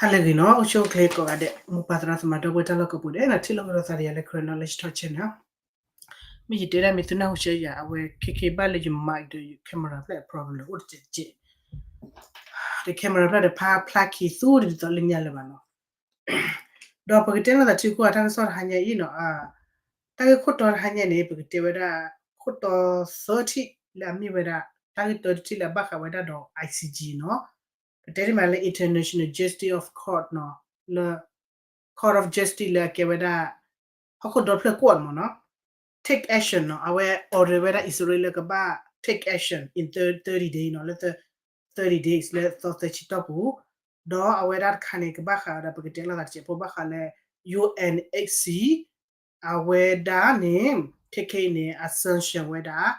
ဟါလၢအဂ့ၤနီၤ, အိၣ်ဆူၣ်အိၣ်ချ့ကိးဂၤဒဲး, မိၢ်ပၢ်သရၣ်သမါဒီပုၢ်ဝဲၢ်တၢ်လီၢ်ကိးပူၤဒဲးနီၤ, ထံၣ်လိာ်ကဒီးသးဒီးယၤလၢ Karen Knowledge Talk Channel. မ့ၢ်ယတဲဒၣ်မ့ၢ်သုနၢ်ဟူဆၢယၤ အဝဲခဲခဲဘၣ်လၢယ mic ဒီး camera ဖျၢၣ် problem အိၣ်တစဲးတစဲး, ဒီး camera ဖျၢၣ်ဒီးဖးဖျါခံသူဒ်သိးလၢညါလၢၤဘၣ်နီၤ. ဒီးပကတဲလိာ်သးထံကီၢ်တၢ်ကစီၣ်တဟါညါအံၤနီၤ, တၢ်ဂ့ၢ်ခိၣ်တီတဟါညါန့ၣ် ပကတဲဝဲဒၣ် ခိၣ်တီသၢထံၣ်လၢအမ့ၢ်ဝဲဒၣ် တၢ်ဂ့ၢ်တၢတထံၣ်လၢအဘၣ်ဃးဝဲဒၣ်ဒီး I C J နီၤ, ပတဲတ့ၢ်မးလၢ International Justice of Court နီၤ, လၢ Court of Justice လၢအကဲဝဲဒၣ် ဟီၣ်ခိၣ်ဒီဖျၢၣ်ကွီၢ်မ့ၢ်နီၤ, take action နီၤ, အဝဲ order ဝဲဒၣ် အံၣ်စရ့လးလၢကဘၣ် take action in thirty days နီၤ, လၢ thirty days လၢသီသၢဆံတီၢ်ပူၤ, ဒီးအဝဲဒၣ်တခါန့ၣ် ကဘၣ်ဃးဒီး ပကတဲလိာ်သးတစဲးဖိဘၣ်ဃးလၢ U N H C အဝဲဒၣ်န့ၣ် ခဲခဲအံၤန့ၣ် အ sanction ဝဲဒၣ်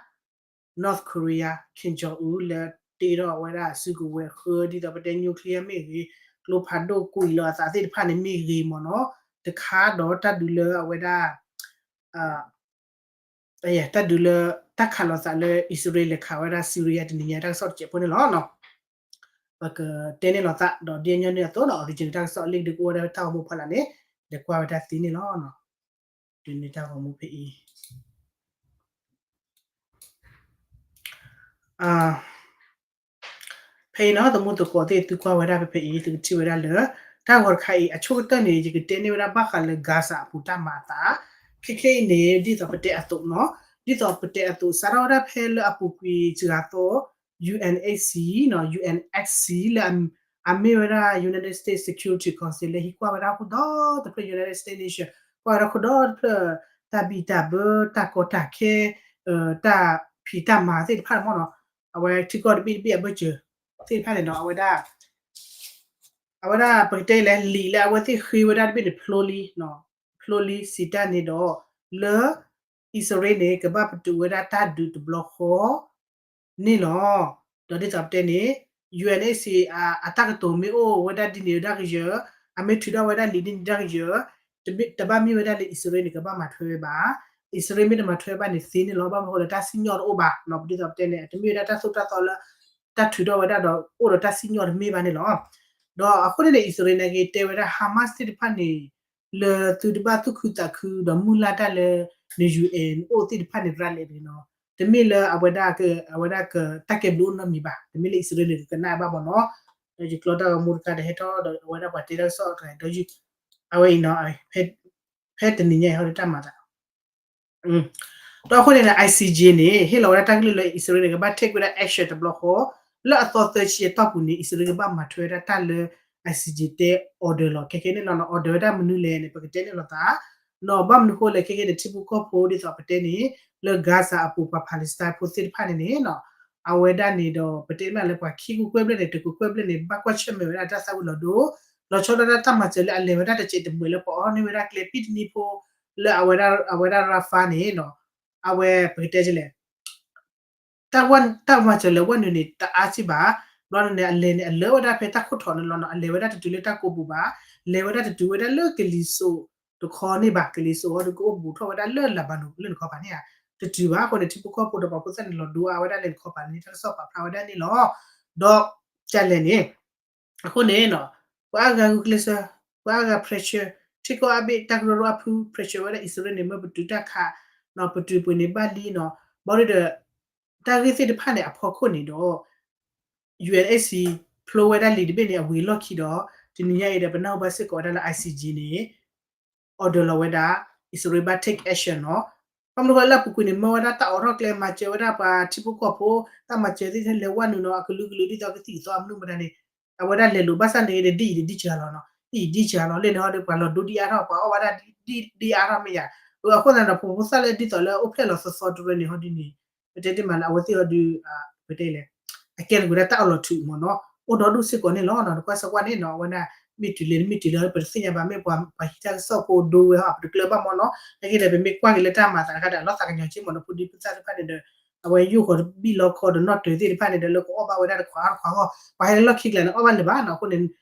North Korea Kim Jong Un လၢတ့ထီၣ်ဝဲဒၣ်စုကဝဲၤဃၢ ဒ်သိးပတဲ nuclear မ့ၢ်ဂ့ၤ, ကျိဖးဒိၣ်ကွံာ်လီၤအသးသ့ၣ်တဖၣ်န့ၣ်မ့ၢ်ဂ့ၤမ့ၢ်နီၤ, တခါဒီးတၢ်ဒုးလၢအဝဲဒၣ် တၢ်ဒုးလၢ တၢ်ခးလိာ်သးလၢ အံၣ်စရ့လးလဲၤခးဝဲဒၣ် Syria တနံၤညါတၢ်ကစီၣ်တစဲးဖိန့ၣ်လီၤ. ပကတဲန့ၢ်လိာ်သးဒီးဒ်အညီနုၢ်အသိးနီၤ, original တၢ်ကစီၣ်လံာ်ဒုးကအိၣ်ဝဲဒၣ်ဖဲတၢ်ဂီၤမူဖီလာ်န့ၣ်, လဲၤကွၢ်ဝဲတၢ်သ့န့ၣ်လီၤ. ဒ်န့ၣ်တၢ်ဂီၤမူဖဲအံၤ ဖဲအံၤနီၤ သမူသကိးသ့ၣ် သုကွၢ်ဝဲဒၣ်ဖဲဖဲအံၤ သုကထံၣ်ဝဲဒၣ်လၢ တၢ်ဂီၤတခါအံၤ အဆိကတၢၢ်န့ၣ် ယကတဲန့ၢ်ဝဲဒၣ်ဘၣ်ဃးလၢ Gaza အပူၤတၢ်မၤအသး, ခဲခဲအံၤန့ၣ် ဒ်သိးပတဲအသိးနီၤ, ဒ်သိးပတဲအသိး စးထီၣ်ဝဲဒၣ်ဖဲလၢအပူၤကွံာ်စှၤသိး U N H C နီၤ, U N H C လၢ အမ့ၢ်ဝဲဒၣ် United States Security Council လၢဟံးကွၢ်ဝဲဒၣ်ဟီၣ်ခိၣ်ဒီတဖျၢၣ် United States Nation ကွၢ်ဝဲဒၣ်ဟီၣ်ခိၣ်ဒီတဖျၢၣ် တၢ်ဘံၣ်တၢ်ဘၢ တၢ်ကီတၢ်ခဲ တၢ်ဖံးတၢ်မၤသ့ၣ်တဖၣ်မ့ၢ်နီၤ, အဝဲထံကီၢ်တဘ့ၣ်တဘ့ၣ်အဘၢၣ်စၢၤသ့ၣ်တဖၣ်န့ၣ်နီၤ, အဝဲဒၣ် အဝဲဒၣ်ပကတဲလဲၣ် လံာ်လၢအဝဲသ့ၣ်ဃ့ဝဲဒၣ်တဘ့ၣ်န့ၣ် ဖျိလံ, ဖျိလံစံးတၢ်န့ၣ်ဒီး လၢ အံၣ်စရ့လးန့ၣ် ကဘၣ်ပတုာ်ဝဲဒၣ်တၢ်ဒုးတဘျီဃီ န့ၣ်လီၤ. ဒီးဒ်သိးပတဲန့ၣ် U N H C အတၢ်ကတိၤမ့ၢ်အိၣ်ဝဲဒၣ်ဒ်န့ၣ်ဒၣ်ကယၢၤ, အမ့ၢ်ထုးထီၣ်ဝဲဒၣ်လံာ်ဒ်န့ၣ်ဒၣ်ကယၢၤ, တဘၣ်မ့ၢ်ဝဲဒၣ်လၢအံၣ်စရ့လးန့ၣ် ကဘၣ်မၤထွဲဝဲဘၣ်. အံၣ်စရ့လးမ့ၢ်တမၤထွဲဘၣ်န့ၣ်သ့န့ၣ်လီၤ. ဘၣ်မနုၤဃိလၢတၢ်စံၣ်ညီၣ်တအိၣ်ဘၣ်နီၤ, ပဒ်သိးပတဲန့ၣ် တမ့ၢ်ဝဲဒၣ်တၢ်သိၣ်တၢ်သီလၢ တၢ်ထုးထီၣ်ဝဲဒၣ်ဒီးအိၣ်ဒီးတၢ်စံၣ်ညီၣ်တမ့ၢ်ဘၣ်န့ၣ်လီၤ. ဒီးအဃိန့ၣ်န့ၣ် အံၣ်စရ့လးန့ၣ်က့ၤတဲဝဲဒၣ် Hamas သ့ၣ်တဖၣ်န့ၣ် လၢသုတဘၣ်သူၣ်ခုသးခုဒီးမုၢ်လၢ်တၢ်လၢ န U N အိၣ်သ့ၣ်တဖၣ်န့ၣ် ရၤလဲၤတဂ့ၤနီၤ, တမ့ၢ်လၢအဝဲဒၣ် အဝဲဒၣ်ကတၢ်ကဲဘျုးအိၣ်နီတမံၤဘၣ်, တမ့ၢ်လၢအံၣ်စရ့လးန့ၣ် ကကနၣ်ဘၣ်မ့ၢ်နီၤ. ဒီးယကျီတၢ်ဂီၤမူတခါဒီးဟဲထီၣ်ဒီးအဝဲဒၣ်ပှၤတဲတၢ်ကစီၣ်တဂၤဒီး အဝဲအံၤနီၤ ဖဲတနံၤညါအံၤဟီဒုးတၢ်မၤသး ဒီးအဃိန့ၣ်န့ၣ် I C J န့ၣ် ဟ့ၣ်လီၤဝဲဒၣ်တၢ်ကလုၢ်လၢအံၣ်စရ့လးန့ၣ် ကဘၣ် take ဝဲဒၣ် action တဘျီဃီ လၢအသီသၢဆံအတီၢ်ပူၤန့ၣ် အံၣ်စရ့လးကဘၣ်မၤထွဲဝဲဒၣ်တၢ်လၢ I C J တဲ order လီၤ. ခဲခဲန့ၣ်နီၤ order ဝဲဒၣ်မနုၤလဲၣ်န့ၣ် ပကတဲန့ၢ်လိာ်သးနီၤ, ဘၣ်မနုၤဃိလဲၣ် ခဲခဲန့ၣ် ထံဖိကီၢ်ဖိဒ်သိးပတဲန့ၣ် လၢ Gaza အပူၤပှၤ Palestine ဖိသ့ၣ်တဖၣ်န့ၣ်န့ၣ်နီၤ အဝဲဒၣ်န့ၣ်ဒီး ပတဲမ့ၢ်လၢပှၤခံကကွဲၢ်ဘျဲၣ်န့ၣ် တကကွဲၢ်ဘျဲၣ်န့ၣ် ဘၣ်ကွၢ်ဆၢၣ်မဲာ်ဝဲဒၣ်တၢ်သၣ်ဝံၤလီၤဒိ လီၤဆီဒၣ်တၢ်မၤစၢၤလၢအလဲၤဝဲဒၣ်တစဲးတမှဲၤလၢပှၤအီၣ်န့ၢ်ဝဲဒၣ်ကျဲ ပံၣ်တနံၤဖိ လၢအဝဲဒၣ် အဝဲဒၣ် Rafah န့ၣ်နီၤ အဝဲပကတဲလဲၣ် တၢ်မၤစၢၤလဲၤဝဲနုာ်န့ၣ် တအါစံးဘၣ်, ဘျီန့ၣ်န့ၣ် အလဲၤန့ၣ် အလၢဝဲဒၣ်ဖဲတၢ်ခိၣ်ထီးန့ၣ်လီၤနီၤ, အလဲၤဝဲဒၣ်တတုၤလၢတၢ်ကိးပူၤဘၣ်, လဲၤဝဲဒၣ်တတုၤဝဲဒၣ်လၢကလံၤစိးတခီန့ၣ်ဘၣ်, ကလံၤစိးဟီဒုးကအိၣ်ဘူးထီၣ်ဝဲဒၣ်လၢ Lebanon လၢနခီပၤန့ၣ်ဧါ, တတုၤဘၣ်အဃိန့ၣ် ထံဖိကီၢ်ဖိဒီးပှၤဖိသၣ်န့ၣ် လီၤဒိအါဝဲဒၣ်လၢနခီပၤန့ၣ် တၢ်ကစီၣ်ပာ်ဖျါဝဲဒၣ်န့ၣ်လီၤ. ဒီးကလဲၣ်န့ၣ် အဃိန့ၣ်နီၤ ပှၤအါဂၤဂုာ်ကျဲးစၢး, ပှၤအါဂၤ pressure, ထံကီၢ်အါဘ့ၣ်တၢ်ကရၢကရိအါဖု pressure ဝဲဒၣ်အံၣ်စရ့လးန့ၣ် မ့ၢ်ပတုာ်တၢ်ခးနီၤ ပတုာ်ပှ့ၤန့ၢ်ဘၣ်လံနီၤ, ဘၣ်ဒီး တၢ်ဂ့ၢ်သ့ၣ်တဖၣ်န့ၣ် အဖီခိၣ်န့ၣ်ဒီး U N H C ဖျိဝဲဒၣ်လံာ်တဘ့ၣ်န့ၣ် အဝံၤအလီၢ်ခံဒီး တနံၤညါအံၤဒီး ပနၢ်ဟူဘၣ်စ့ၢ်ကီးဝဲဒၣ်လၢ I C J န့ၣ် order လီၤဝဲဒၣ် အံၣ်စရ့လးဘၣ် take action နီၤ. ဘၣ်မနုၤဃိလၢအပူၤကွံာ်န့ၣ် မၢဝဲဒၣ်တၢ်အိးထီၣ်ကျဲ မၤစၢၤဝဲဒၣ်ပှၤထံဖိကီၢ်ဖိ တၢ်မၤစၢၤသ့ၣ်တဖၣ်လဲၤဝဲနုာ်နီၤ အကလုာ်ကလုာ်ဒ်သိးကသံၣ်ကသီအမနုၤမတၤန့ၣ် အဝဲဒၣ်လဲၤလိာ်ဘၣ်ဆၣ်န့ၣ် ဒ်အံၤဒ်ကၢ်လီၤနီၤ, ဒ်အံၤဒ်ကၢ်လီၤ လၢန့ၣ်ဟီဒီး ပှၤလီၤဒိဒ်အါထီၣ် ပှၤအီၣ်ဘၣ်ဒၣ်ဒ်အါထီၣ်မ့ၢ်ယၤ, အဃိသတးဒီး ပှၤဖိသၣ်လၢဒ်သိးလၢအိၣ်ဖျဲၣ်လီၤသီသီတရၢန့ၣ်ဟီဒ်န့ၣ် ပတဲတ့ၢ်မးလၢအဝဲသ့ၣ်ဟီဒုး ပတဲလဲၣ် အကဲလီၤကွံာ်ဒၣ်တၢ်အီၣ်လီၤထုးမ့ၢ်နီၤ, အိၣ်ဒီဒူၣ်စ့ၢ်ကီးန့ၣ်လီၤနီၤ, နကွၢ်စ့ၢ်ကီးန့ၣ်နီၤ အဝဲဒၣ် မ့ၢ်တုၤလဲၣ်တမ့ၢ်တုၤလဲၣ် ပတသ့ၣ်ညါဘၣ် မ့ၢ်ပှၤဟံးတၢ်ကစီၣ်ဖိဒိဝဲဟီ ပတကျၢၤဘၣ်မ့ၢ်နီၤ, နာ်က့ဒီး ပမ့ၢ်ကွၢ်က့ၤလၢတၢ်မၤသးတခါဒီး အလီၤသးကညီၤက့မ့ၢ်နီၤ, ဖိဒံဖိသၣ်သ့ၣ်တဖၣ်န့ၣ်ဒီး အဝဲယိၣ်ဃီၤတဘံၣ်လီခီဒီးနီၢ်တၢၤသ့ၣ်တဖၣ်န့ၣ်ဒီး လၢကအီၣ်ဘၣ်ဝဲဒၣ်တခွးတခွးအဂီၢ် ပှၤဟဲလၢလီၢ်ခံကျါန့ၣ် အီၣ်ဘၣ်လၢၤဘၣ်နီၤ, အဃိန့ၣ်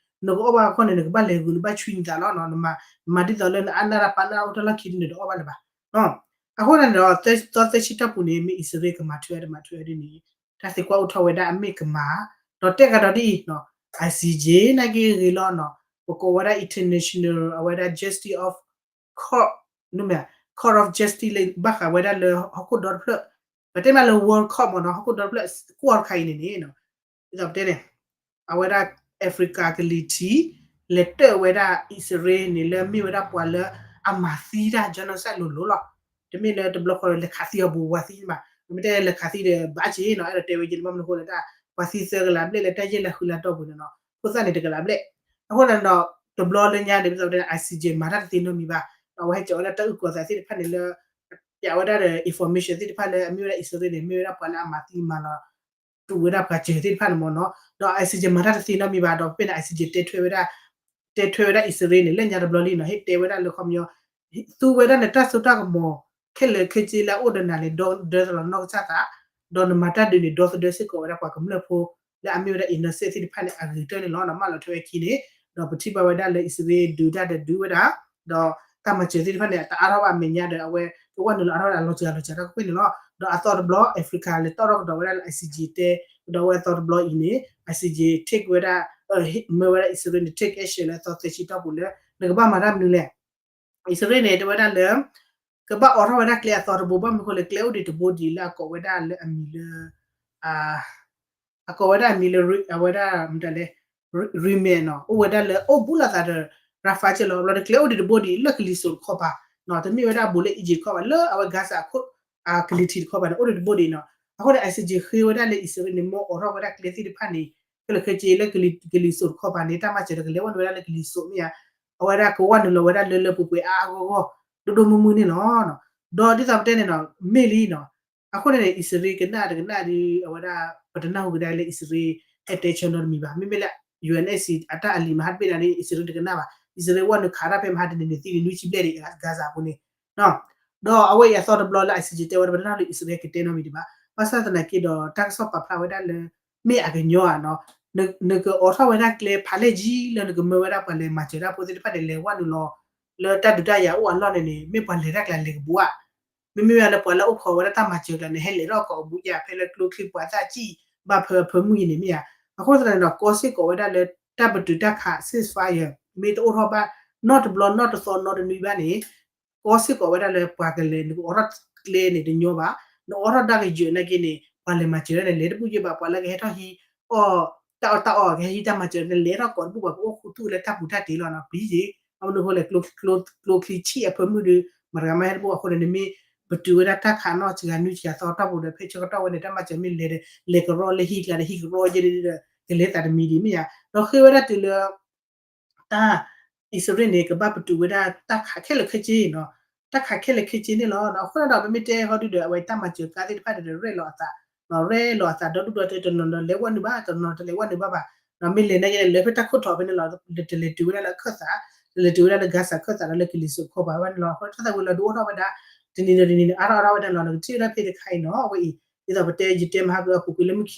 နကအီၣ်ဘၣ်အဃိန့ၣ် နကဘၣ်လဲၤဂုာ်နဘၣ်ဆွံနသးလီၤနီၤ, နမၤဒ်သိးလၢနအါနၢ်တၢ်ပာ်နၢ်အိၣ်တၢ်လီၢ်ခံဒ်န့ၣ်ဒီးအီၣ်ဘၣ်လၢၤဘၣ် အဃိန့ၣ်ဒီး သီသၢဆံတီၢ်ပူၤန့ၣ် မ့ၢ်အံၣ်စရ့လးကမၤထွဲတမၤထွဲဒ်န့ၣ် တၢ်သံကွၢ်အိၣ်ထီၣ်ဝဲဒၣ်အမ့ၢ်ကမၤ, ဒီးတဲကဒီးဒ်အံၤနီၤ, I C J နာ်က့ဂ့ၤလီၤနီၤ, ပကိးဝဲဒၣ် international အဝဲဒၣ် justice of court နမ့ၢ် court of justice လၢဘၣ်ဃးဝဲဒၣ်လၢဟီၣ်ခိၣ်ဒီတဖျၢၣ်, ပတဲမးလၢ world court မ့ၢ်နီၤ, ဟီၣ်ခိၣ်ဒီတဖျၢၣ်ကွၢ်တခါအံၤန့ၣ်န့ၣ်, ဒ်သိးပတဲန့ၣ် အဝဲဒၣ် Africa ကလံၤထံး လဲၤတၢၣ်ဝဲဒၣ်အံၣ်စရ့လးန့ၣ် လၢအမ့ၢ်ဝဲဒၣ်ပှၤလၢအမၤသံတၢ် genocide လိၤလိၤလီၤ. တမ့ၢ်လၢတဘျီဃီဒီး လဲၤခးသံအီၤဘူးဝၤသံမး, မ့ၢ်တဲလဲၤခးသံဒီး ဘၣ်က့ၤနီၤ, အဲၣ်ဒိးတဲဝဲက့ၤန့ၣ် ဘၣ်မနုၤအဃိလဲၣ်, တၢ်ပှၤသံသၢကလးဘျဲၣ်လၢတၢ်ယဲၢ်လါဃုလါတီၢ်ပူၤန့ၣ်နီၤ, ဖိသၣ်န့ၣ်တကလးဘျဲၣ်. အဃိန့ၣ်ဒီး တဘျီလၢညါန့ၣ် ဒ်သိးပတဲန့ၣ် ICJ မၤတၢ်တသ့နီတမံၤဘၣ်, ဒီးအဝဲဟဲကၠီၤဝဲဒၣ်တၢ်အုၣ်ကီၤသးသ့ၣ်တဖၣ်န့ၣ်လၢ ပျးဝဲဒၣ်ဒီး information သ့ၣ်တဖၣ်လၢအမ့ၢ်ဝဲဒၣ်အံၣ်စရ့လးန့ၣ် မ့ၢ်ဝဲဒၣ်ပှၤလၢအမၤသံမၤလီၤ တူၢ်ဝဲဒၣ်ပှၤစၢၤသ့ၣ်တဖၣ်န့ၣ်မ့ၢ်နီၤ, ဒီး ICJ မၤတၢ်တသ့နီတမံၤဘၣ်, ဒီးဖဲန့ၣ် ICJ တဲထွဲဝဲဒၣ်, တဲထွဲဝဲဒၣ်အံၣ်စရ့လးန့ၣ် လၢညါတဘျီလံနီၤ, ဟ့ၣ်တဲဝဲဒၣ်လၢခီပညီ သူဝဲဒၣ်နတၢ်စိတၢ်ကမီၤ ခဲလၢာ်ခဲဆ့လၢအအိၣ်ဒီးနၤန့ၣ် ဒီသဒၢသးလီၤနီၢ်ကစၢ်သး, ဒီးနမၤတၢ်ဒုးန့ၣ် ဒီသဒၢစ့ၢ်ကီးဝဲဒၣ်ပှၤကမျၢၢ်ဖိ လၢအမ့ၢ်ဝဲဒၣ် innocent သ့ၣ်တဖၣ်န့ၣ် အဂ့ၤကတၢၢ်န့ၣ်လီၤ. မၢလီၤထွဲဝဲခံန့ၣ်, ဒီးပထံၣ်ဘၣ်ဝဲဒၣ်လၢအံၣ်စရ့လးဒုးတၢ်ဒီးဒုးဝဲဒၣ်, ဒီးတၢ်မၤစၢၤသ့ၣ်တဖၣ်န့ၣ် တအါထီၣ်ဘၣ်အမဲာ်ညါဒီး အဝဲကဝဲၢ်နုာ်လီၤအါထီၣ်ဝဲဒၣ်လီၤစှၤလီၤစှၤတၢ်ကွ့ၢ်န့ၣ်လီၤ. ဒီးအသီတဘျီ Africa လဲၤတီၣ်ထီၣ်ကဒီးဝဲဒၣ်လၢ ICJ တဲကဒီးဝဲအသီတဘျီအံၤန့ၣ် ICJ take ဝဲဒၣ်, မၢဝဲဒၣ်အံၣ်စရ့လးန့ၣ် take action လၢအသီသၢဆံတီၢ်ပူၤလၢ နကဘၣ်မၤတၢ်မနုၤလဲၣ်. အံၣ်စရ့လးန့ၣ် တဲဝဲဒၣ်လၢ ကဘၣ်အိးထီၣ်ဝဲဒၣ်ကျဲအသီတဘိ ဘၣ်မနုၤအဃိလဲၣ် ကျဲအိၣ်ဒံးတဘိဒံးလၢအကိးဝဲဒၣ်လၢအမံၤလၢ အကိးဝဲဒၣ်အမံၤလၢ အဝဲဒၣ်မတၤလဲၣ် remit နီၤ, အိၣ်ဝဲဒၣ်လၢအိၣ်ဘူးလိာ်သးဒီး Rafah ကဲလီၤ ဘျီဒီးကျဲအိၣ်ဒံးတဘိဒံး လၢကလံၤစိးတခီပၤ, တမ့ၢ်ဝဲဒၣ်ဘူးလၢ Egypt တခီပၤ လၢအဝဲ Gaza အခိၣ် ကလံၤထံးတခီပၤန့ၣ် အိၣ်ဒံးတဘိဒံးနီၤ. အဃိန့ၣ် ICJ ဃ့ဝဲဒၣ်လၢအံၣ်စရ့လးန့ၣ် မ့ၢ်အိးထီၣ်ဝဲဒၣ်ကျဲသ့ၣ်တဖၣ်န့ၣ် ခဲလၢာ်ခဲဆ့လၢကလံၤစိးတခီပၤန့ၣ် တၢ်မၤစၢၤဒီးကလဲၤဝဲနုာ်ဝဲဒၣ်လၢကလံၤစိးမ့ၢ်ဧါ, အဝဲဒၣ်ကဝဲၢ်နုာ်လီၤဝဲဒၣ်လၢလၢပှဲၤပှဲၤအါအါဂီၢ်ဂီၢ် ဒိၣ်ဒိၣ်မုၢ်မုၢ်န့ၣ်လီၤ. ဒီးဒ်သိးပတဲန့ၣ်နီၤ မ့ၢ်လံနီၤ, အဃိန့ၣ်န့ၣ် အံၣ်စရ့လးကနၣ်တကနၣ်ဒီး အဝဲဒၣ် ပတနၢ်ဟူကဒါလၢအံၣ်စရ့လး ဟဲတဲဆၢနီတမံၤဘၣ်. မ့မ့ၢ်လၢ UNSC အတၢ်အလံာ်မဟါတဘ့ၣ်န့ၣ် အံၣ်စရ့လးတကနၣ်ဘၣ်. အံၣ်စရ့လးဝဲနုာ်ခးတၢ်ဖဲမဟါတနံၤန့ၣ် သံန့ၣ်နွံဆံဘျဲၣ်ဒံး Gaza အပူၤန့ၣ် ဒီးအဝဲအံၤအသီတဘျီလၢ ICJ တဲဝဲဒၣ် ပတနၢ်ဟူလၢအံၣ်စရ့လးကတဲနီတမံၤဒံးဘၣ်. ဘၣ်ဆၣ်သနာ်က့ဒီး တၢ်ကစီၣ်ပာ်ဖျါဝဲဒၣ်လၢ မ့ၢ်အကညီဧါနီၤ, နကအိးထီၣ်ဝဲဒၣ်ကျဲဖးလဲၢ်ကံလၢနကမၢဝဲဒၣ်ပှၤလဲၤမၤစၢၤတၢ်ဖိသ့ၣ်တဖၣ်န့ၣ် လဲၤဝဲနုာ်လီၤ လၢတၢ်ဒုးတၢ်ယၤအိၣ်အလီၢ်န့ၣ်န့ၣ် မ့ၢ်ပှၤလဲၤတၢ်ကျါလဲၤကဘူးဧါ. မ့မ့ၢ်ဝဲလၢပှၤလၢအိၣ်ခိးဝဲဒၣ်တၢ်မၤစၢၤကျါန့ၣ် ဟဲလဲၤထီၣ်ကိးအဘူးယၤ ဖဲလၢကျိချံပှၤသၣ်ကံၣ် ဘၣ်ဖၢဖၢမုၢ်အံၤန့ၣ်မ့ၢ်ဧါ. အဃိသတးန့ၣ်ဒီး ကီစ့ၢ်ကီးဝဲဒၣ်လၢတၢ်ပတုာ်တၢ်ခး ceasefire မ့ၢ်တအိၣ်ထီၣ်ဘၣ် နီတဘျီနီတသီနီတနွံဘၣ်န့ၣ် ကီစ့ၢ်ကီးဝဲဒၣ်လၢပှၤကလဲၤ နကအိးထီၣ်ကျဲန့ၣ်တညီဘၣ်, နအိးထီၣ်တၢ်ကယၢၤနာ်က့န့ၣ် ပှၤလဲၤမၤစၢၤတၢ်န့ၣ် လဲၤတဘူၣ်ယဲၢ်ဘၣ်, ပှၤလၢကဟဲထီၣ်ဟံးအီၣ် တၢ်အီၣ်တၢ်အီ ကဟဲဟံးတၢ်မၤစၢၤန့ၣ် လဲၤထီၣ်ကိးတဘူၣ်ဘၣ် ကအိၣ်ခူသူၣ်လၢတၢ်ပူၤတၢ်တ့ၢ်လီၤနီၤ. ပျံၤယ့ၢ် အမနုၤအဃိလဲၣ် ကျိချံဆံၣ်အဖၢမုၢ်ဒီး မတၤဂၤမးဟဲတဘူၣ်အဃိန့ၣ် နမ့ၢ်ပတုာ်ဝဲဒၣ်တၢ်ခးနီၢ်စှၤနွံစှၤသီတီၢ်ပူၤဒီး ဖဲဆၢကတီၢ်ဝဲန့ၣ် တၢ်မၤစၢၤမ့ၢ်လဲၤဒီး လဲၤကရီလၢဟံၣ်ကျါဒီး ဟံၣ်ကရီယဲၢ်ဒီး ကလဲၤသးတမံၤဒံးမ့ၢ်ဧါ. ဒီးဃ့ဝဲဒၣ်တုၤလၢ တၢ် အံၣ်စရ့လးန့ၣ် ကဘၣ်ပတုာ်ဝဲဒၣ်တၢ်ခးခဲလၢာ်ခဲဆ့နီၤ, တၢ်ခးခဲလၢာ်ခဲဆ့န့ၣ်လီၤ. အဃိန့ၣ်ဒီး ပမ့ၢ်တဲဟီဒုဒီး အဝဲတၢ်မၤစၢၤကါသ့ၣ်တဖၣ်ဒီး ရဲၣ်လီၤအသး, ရဲၣ်လီၤအသးဒီဒူၣ်ဒီထၢ တနီၤနီၤလဲၤဝဲနုာ်ဘၣ် တနီၤတလဲၤဝဲနုာ်ဘၣ်ဘၣ်, မ့ၢ်လဲၤနာ်က့န့ၣ် လဲၤဖဲတၢ်ခိၣ်ထီၣ်ဖဲန့ၣ်လီၤ. တလဲၤတုၤဝဲဒၣ်လၢအခၢၣ်သး, တလဲၤတုၤဝဲဒၣ်လၢ Gaza အခၢၣ်သးဒီးလၢကလံၤစိးခီပၤဘၣ်န့ၣ်လီၤ. အဃိတၢ်သးဝံၤလီၤဒုးအိၣ်ထီၣ်ဝဲဒၣ် တနံၤဒီးတနံၤန့ၣ် အါထီၣ်အါထီၣ်ဝဲဒၣ်လီၤ. နကထံၣ်ဝဲဒၣ်ဖဲတခါအံ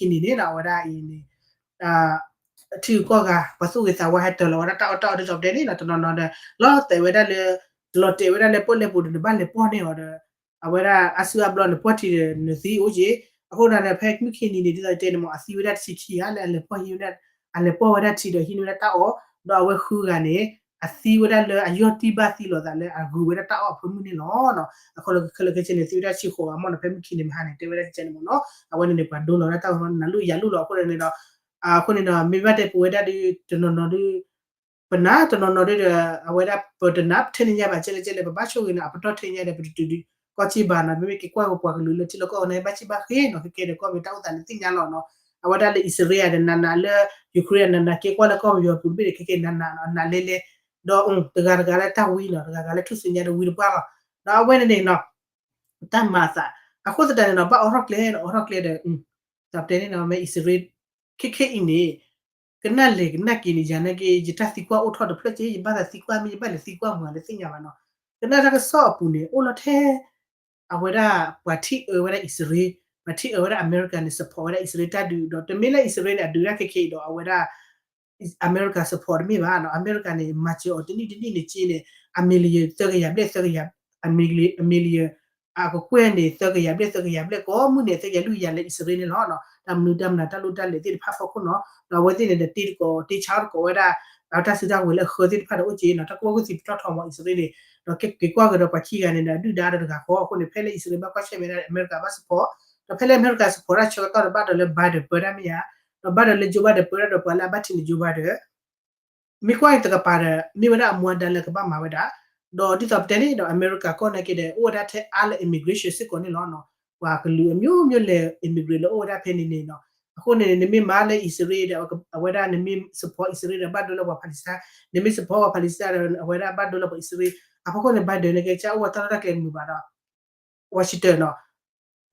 ၤနီၤ အဝဲအံၤ ဒ်သိးပတဲ ယတဲမဟါကအပူၤကွံာ်လၢမုၢ်ခံနံၤန့ၣ်ဒီး အဝဲဒၣ်အံၤန့ၣ် ထံဂုၤကီၢ်ဂၤ ပှၤသူၣ်ဂ့ၤသးဝါဟဲတၢၤလီၤဝဲဒၣ်တၢ်အီၣ်တၢ်အီဒ်သိးပတဲန့ၣ် တနီၤနီၤဒီး လီၤတဲာ်ဝဲဒၣ်လၢ လီၤတဲာ်ဝဲဒၣ်လၢပီၣ်လဲၣ်ပူၤဒီး နဘၣ်လဲၤပီၢ်န့ၢ်အီၤဒီး အဝဲဒၣ်အါစုအါဘျီန့ၣ် ပီၢ်ထံးဒီးနသံအိၣ်က့ၤ. အဃိန့ၣ်ဒီး ဖဲမုၢ်ခံနံၤန့ၣ် ဒ်သိးတဲန့ၣ်မ့ၢ် အသံဝဲဒၣ်တဆံခံဂၤလၢအလဲၤပီၢ်ဟံးဝဲဒၣ် အလဲၤပီၢ်ဝဲဒၣ်ထံဒီးဟံးန့ၢ်ဝဲဒၣ်တၢ်အီၣ်, ဒီးအဝဲဃုဂၤန့ၣ် အသံဝဲဒၣ်လၢအယီၢ်တံၢ်ဘၣ်သံလိာ်သးလၢအဂုၤဝဲဒၣ်တၢ်အီၣ်အဖၢမုၢ်န့ၣ်လီၤ. အဃိလၢခဲလၢာ်ခဲဆ့န့ၣ် သံဝဲဒၣ်ဆံဃိးဂၤမ့ၢ်နီၤ ဖဲမုၢ်ခံနံၤမဟါန့ၣ် တဲဝဲဒၣ်ကဲန့ၣ်မ့ၢ်နီၤ အဝဲန့ၣ်န့ၣ် ပှၤဒိလီၤဝဲဒၣ်တၢ်အီၣ်နၤလူၢ်ယၤလူၢ်လီၤ. အဃိန့ၣ်ဒီး အဃိန့ၣ်ဒီး မ့ၢ်ဘၣ်တဲပဝဲဒၣ်ဒုး တနီၤနီၤဒုး ပနာ်တနီၤနီၤဒုးဒီး အဝဲဒၣ်ပတနာ်ထဲန့ၣ်ညါဘၣ် ကဲလဲၣ်ကဲလဲၣ် ပဘၣ်ဆိၣ်ဂ့ၤနီၤ အပတီၢ်ထဲညါဒီး ပတတုၤဒုး ကီၢ်ဆံဘၣ်နီၤ မ့မ့ၢ်က့ၤကွၢ်ကပှၤကလုာ်လၢထံလီၢ်ကီၢ်န့ၣ် ဘၣ်ဆံဘၣ်ဃ့နီၤ ကဲကဲဒီးကီၢ်ပယီၤတၢ်အိၣ်သးန့ၣ်သ့ၣ်ညါလီၤနီၤ. အဝဲဒၣ်လၢအံၣ်စရ့လးဒီးနးနး လၢ Ukraine နးနး က့ၤကွၢ်လၢကီၢ်ပယီၤပူၤတဘ့ၣ်န့ၣ် ခဲကဲနးနးနီၤ နးလဲလဲ ဒီးတဂၤတဂၤလၢတၢ်ဝံနီၤ တဂၤဂၤလၢထူၣ်စုညါဒီးဝံတပှၢ်လီၤ. ဒီးအဝဲန့ၣ်န့ၣ်နီၤ တၢ်မၤအသး အဃိသတးန့ၣ်နီၤ ဘၣ်အိးထီၣ်ကျဲနီၤ အိးထီၣ်ကျဲဒီး တၢ်ပတဲန့ၣ်နီၤ မ့ၢ်အံၣ်စရ့လး ခဲခဲအံၤန့ၣ် ကနၣ်လဲၤကနၣ်က့ၤန့ၣ် ယၤနာ်က့ ယတၢ်သံကွၢ်အိၣ်ထီၣ်တဖျၢၣ်က့ ယဘၣ်သးသံကွၢ်မ့ၢ် ယဘၣ်လဲၤသံကွၢ်မုာ်လၢသ့ၣ်ညါဘၣ်နီၤ. ကနၣ်တၢ်ကစီၣ်အပူၤန့ၣ် အိၣ်လီၤထဲ အဝဲဒၣ်ပှၤထံၣ်အၢဝဲဒၣ်အံၣ်စရ့လး ပှၤထံၣ်အၢဝဲဒၣ်အမဲရကၤန့ၣ် support ဝဲဒၣ်အံၣ်စရ့လးတၢ်ဒုးဒီး တမ့ၢ်လၢအံၣ်စရ့လးန့ၣ် အဒုးတၢ်ခဲခဲအံၤဒီး အဝဲဒၣ် အမဲရကၤ support တမ့ၢ်ဘၣ်နီၤ အမဲရကၤန့ၣ် မၤစၢၤအီၤတနံၣ်တနံၣ်န့ၣ်က့န့ၣ် အ million သၢကယၤဘျဲၣ်သၢကယၤ အ million အ million အကကွဲၢ်န့ၣ် သၢကယၤဘျဲၣ်သၢကယၤဘျဲၣ် ကိးမုၢ်န့ၣ် သၢကယၤလွံၢ်ကယၤလၢအံၣ်စရ့လးန့ၣ်လီၤ. တၢ်မနုၤတၢ်မနုၤတၢ်လိၣ်တၢ်လဲၤသ့ၣ်တဖၣ်ဖီခိၣ်နီၤ ဒီးအဝဲသ့ၣ်န့ၣ်ဒီးတ့တကိးတ့ဆါတကိးဝဲဒၣ် အတၢ်စုတၢ်ကဝဲၤလၢအဃၢသ့ၣ်တဖၣ်ဒီးအိၣ်က့နီၤ တၢ်ကဝီၤကသံၣ်ပတီၢ်ထီမး အံၣ်စရ့လးန့ၣ် ဒီးက့ၤကွၢ်ကဒီးပှၤခံဂၤန့ၣ်ဒီး အဒုၣ်ဒါဒီးတဂၤဃီအဃိန့ၣ် ဖဲလၢအံၣ်စရ့လးဘၣ်ကွၢ်ဆၢၣ်မဲာ်ဒၣ် အမဲရကၤဘၣ် support ဒီးဖဲလၢအမဲရကၤ support တၢ်ဆၢကတီၢ်ဒီးဘၣ်ဒီးလၢ Biden ပၢတၢ်မ့ၢ်ဧါ, ဒီးဘၣ်ဒီးလၢ Joe Biden ပၢတၢ်ဒီးပှၤလၢအဘၣ်ထံးန့ၣ် Joe Biden မ့ၢ်ကွၢ်အံၤတကပၤဒီး မ့ၢ်ဝဲဒၣ်အမူအဒါလၢကဘၣ်မၤဝဲဒၣ်, ဒီးဒ်သိးပတဲန့ၣ်ဒီး အမဲရကၤကီၢ်နာ်က့ဒီး အိၣ်ဝဲဒၣ်ထဲအါလၢ immigration စ့ၢ်ကီးန့ၣ်လီၤ. ပှၤကလုာ်အမျိုးမျိုးလဲၤ immigrant လၢအိၣ်ဝဲဒၣ်ဖဲန့ၣ်န့ၣ်နီၤ. အဃိန့ၣ်န့ၣ် နမ့ၢ်မၤလၢအံၣ်စရ့လးဒီး အဝဲဒၣ်နမ့ၢ် support အံၣ်စရ့လးဒီး ဘၣ်ဒိလၢပှၤ Palestine, နမ့ၢ် support ပှၤ Palestine ဒီး အဝဲဒၣ်ဘၣ်ဒိလၢပှၤအံၣ်စရ့လး. အဖီခိၣ်န့ၣ် Biden န့ၣ်ကဲကၢ်အိၣ်ဝဲတၢ်လီၢ်တၢ်ကျဲမုာ်ဘၣ်ဒီး Washington နီၤ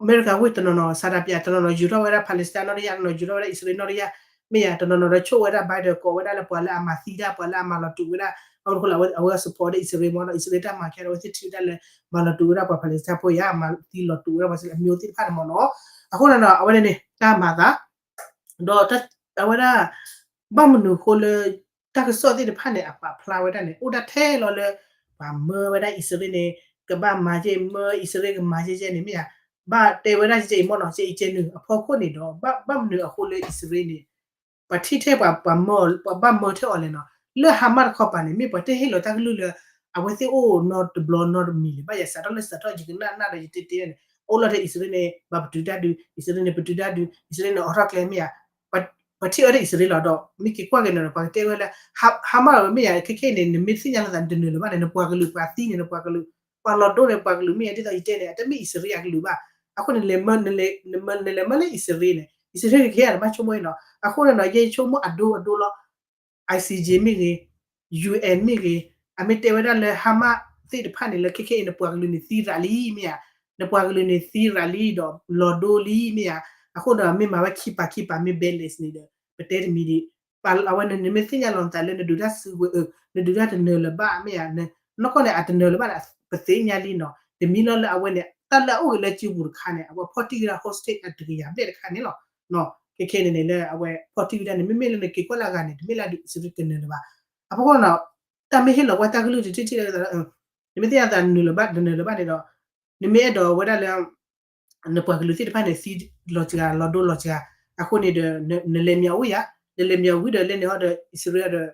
အမဲရကၤဝ့ၢ်တနီၤနီၤ ဆန္ဒပြ တနီၤနီၤ ယူၤထီၣ်ဝဲဒၣ် Palestine နီၢ်တယၢ်, တနီၤယူၤထီၣ်ဝဲဒၣ် အံၣ်စရ့လးနီၢ်တယၢ်, မ့ၢ်ယၤ တနီၤနီၤဒီးဆိၣ်ဝဲဒၣ် Biden ကိးဝဲဒၣ်လၢပှၤလၢအမၤသံတၢ် ပှၤလၢအမၤလီၤတူာ်ဝဲဒၣ်, အဝဲ support ဒီးအံၣ်စရ့လးမ့ၢ်နီၤ, အံၣ်စရ့လးတၢ်မၤခဲဒီး အဝဲသ့ၣ်ထံၣ်ဝဲဒၣ်လၢ မၤလီၤတူာ်ဝဲဒၣ်ပှၤ Palestine ဖိယါ, မၤသံလီၤတူာ်ဝဲဒၣ်ပှၤအမျိုးသ့ၣ်တဖၣ်န့ၣ်မ့ၢ်နီၤ. အဃိန့ၣ်ဒီး အဝဲန့ၣ်န့ၣ် တၢ်မၤသး ဒီးအဝဲဒၣ် ဘၣ်မနုၤအဃိလၢ တၢ်ကစီၣ်သ့ၣ်တဖၣ်န့ၣ် အပာ်ဖျါဝဲဒၣ်န့ၣ် အိၣ်ဒၣ်ထဲလီၤလၢ ပှၤမၢဝဲဒၣ်အံၣ်စရ့လးန့ၣ် ကဘၣ်မၤကဲ မၢအံၣ်စရ့လးကမၤကဲကဲန့ၣ်မ့ၢ်ဧါ, ဘၣ်တဲဝဲဒၣ်ကဲအံၤမ့ၢ်နီၤ, ကဲအံၤကဲနုာ်အဖီခိၣ်န့ၣ်ဒီး ဘၣ်မနုၤအဃိလၢအံၣ်စရ့လးန့ၣ် ပှၤထံၣ်ထဲပှၤ ပှၤမၢ ပှၤဘၣ်မၢထဲအီၤလဲၣ်နီၤ. လၢ Hamas တခီပၤန့ၣ် မ့ၢ်ပှၤတဟ့ၣ်လီၤတၢ်ကလုၢ်လၢ အဝဲသ့ၣ်အိၣ်နီတဘျီနီတမံၤလဲၣ်, ဘၣ်ယၤစးထီၣ်လၢစးထီၣ် ယကနၣ်နၣ်ဒီးယတဲတဲန့ၣ် အိၣ်လီၤထဲအံၣ်စရ့လးန့ၣ် ဘၣ်ပတုာ်တၢ်ဒုး, အံၣ်စရ့လးန့ၣ် ပတုာ်တၢ်ဒုး, အံၣ်စရ့လးန့ၣ် အိးထီၣ်ကျဲမ့ၢ်ဧါ, ပှၤထံၣ်အီၤဒီးအံၣ်စရ့လးလီၤဒီး မ့ၢ်က့ၤကွၢ်က့ၤန့ၣ်ဒီး ပှၤကတဲဝဲလၢ Hamas မ့ၢ်ဧါ, ခဲခဲအံၤန့ၣ် နမ့ၢ်သ့ၣ်ညါလီၤသး နတနၢၤလၢၤဘၣ်န့ၣ် နပှၤကလုာ်ပှၤသံန့ၣ် နပှၤကလုာ်, ပှၤလီၤဒိန့ၣ် ပှၤကလုာ်မ့ၢ်ဧါ, ဒ်သိးယတဲန့ၣ် အတမ့ၢ်အံၣ်စရ့လးအကလုာ်ဘၣ်. အဃိန့ၣ် နလဲၤမၢလၢအံၣ်စရ့လးန့ၣ် အံၣ်စရ့လးကဟ့ၣ်အတဘၣ်ဆိကမိၣ်အံၤနီၤ. အဃိန့ၣ်ဒီး ယဲယဆိကမိၣ်အဒိအဒိလီၤ ICJ မ့ၢ်ဂ့ၤ, UN မ့ၢ်ဂ့ၤ, အမ့ၢ်တဲဝဲဒၣ်လၢ Hamas သ့ၣ်တဖၣ်န့ၣ် လၢခဲခဲအံၤ နပှၤကလုာ်န့ၣ်သံရးလံမ့ၢ်ဧါ, နပှၤကလုာ်န့ၣ်သံရးလံဒီးလီၤဒိလံမ့ၢ်ဧါ, အဃိဒီးမ့ၢ်မၤဝဲခံပာ်ခံပာ်မ့ၢ် balance န့ၣ်ဒီး ပတဲတမံၤဒံး, ပှၤအဝဲန့ၣ် နမ့ၢ်သ့ၣ်ညါလီၤနသးလၢနဒုးတၢ်စုကဝဲၤအၢ, နဒုးတၢ်တနၢၤလၢၤဘၣ်မ့ၢ်ဧါ, နီၢ်ကီၢ်န့ၣ် အတနၢၤလၢၤဘၣ်န့ၣ် ပသ့ၣ်ညါလံနီၤ, တမံၤလီၤလၢအဝဲန့ၣ် တၢ်လၢအအိၣ်ဂ့ၤလၢစုပူၤတခါန့ၣ် အဝဲဖီၣ်တံၢ်ဝဲဒၣ် hostage အတကယၤဘျဲၣ်တခါန့ၣ်လီၤ. ခဲခဲန့ၣ်န့ၣ်လၢအဝဲဖီၣ်တံၢ်ဝဲဒၣ်န့ၣ် မ့မ့ၢ်လၢနက့ၤကွၢ်လၢအဂၤန့ၣ် တမ့ၢ်လၢအဒုးအံၣ်စရ့လးတနၢၤလၢၤဘၣ်. အဖီခိၣ်နီၤ တၢ်မ့ၢ်ဟ့ၣ်လီၤကွၢ်တၢ်ကလုၢ်တထံၣ်ထံၣ်လၢ နမ့ၢ်သ့ၣ်ညါသးနနၢၤလၢၤဘၣ်တနၢၤလၢၤဘၣ်န့ၣ်ဒီး နမ့ၢ်အဲၣ်ဒိးဝဲဒၣ်လၢ နပှၤကလုာ်သ့ၣ်တဖၣ်န့ၣ် သံလီၤစှၤ လီၤဒိလီၤစှၤ, အဃိန့ၣ်ဒီး နလဲၤမၠီၤဝံၤယါ, နလဲၤမၠီၤဝံၤဒီးလဲၤန့ၣ်ဟီဒီး အံၣ်စရ့လး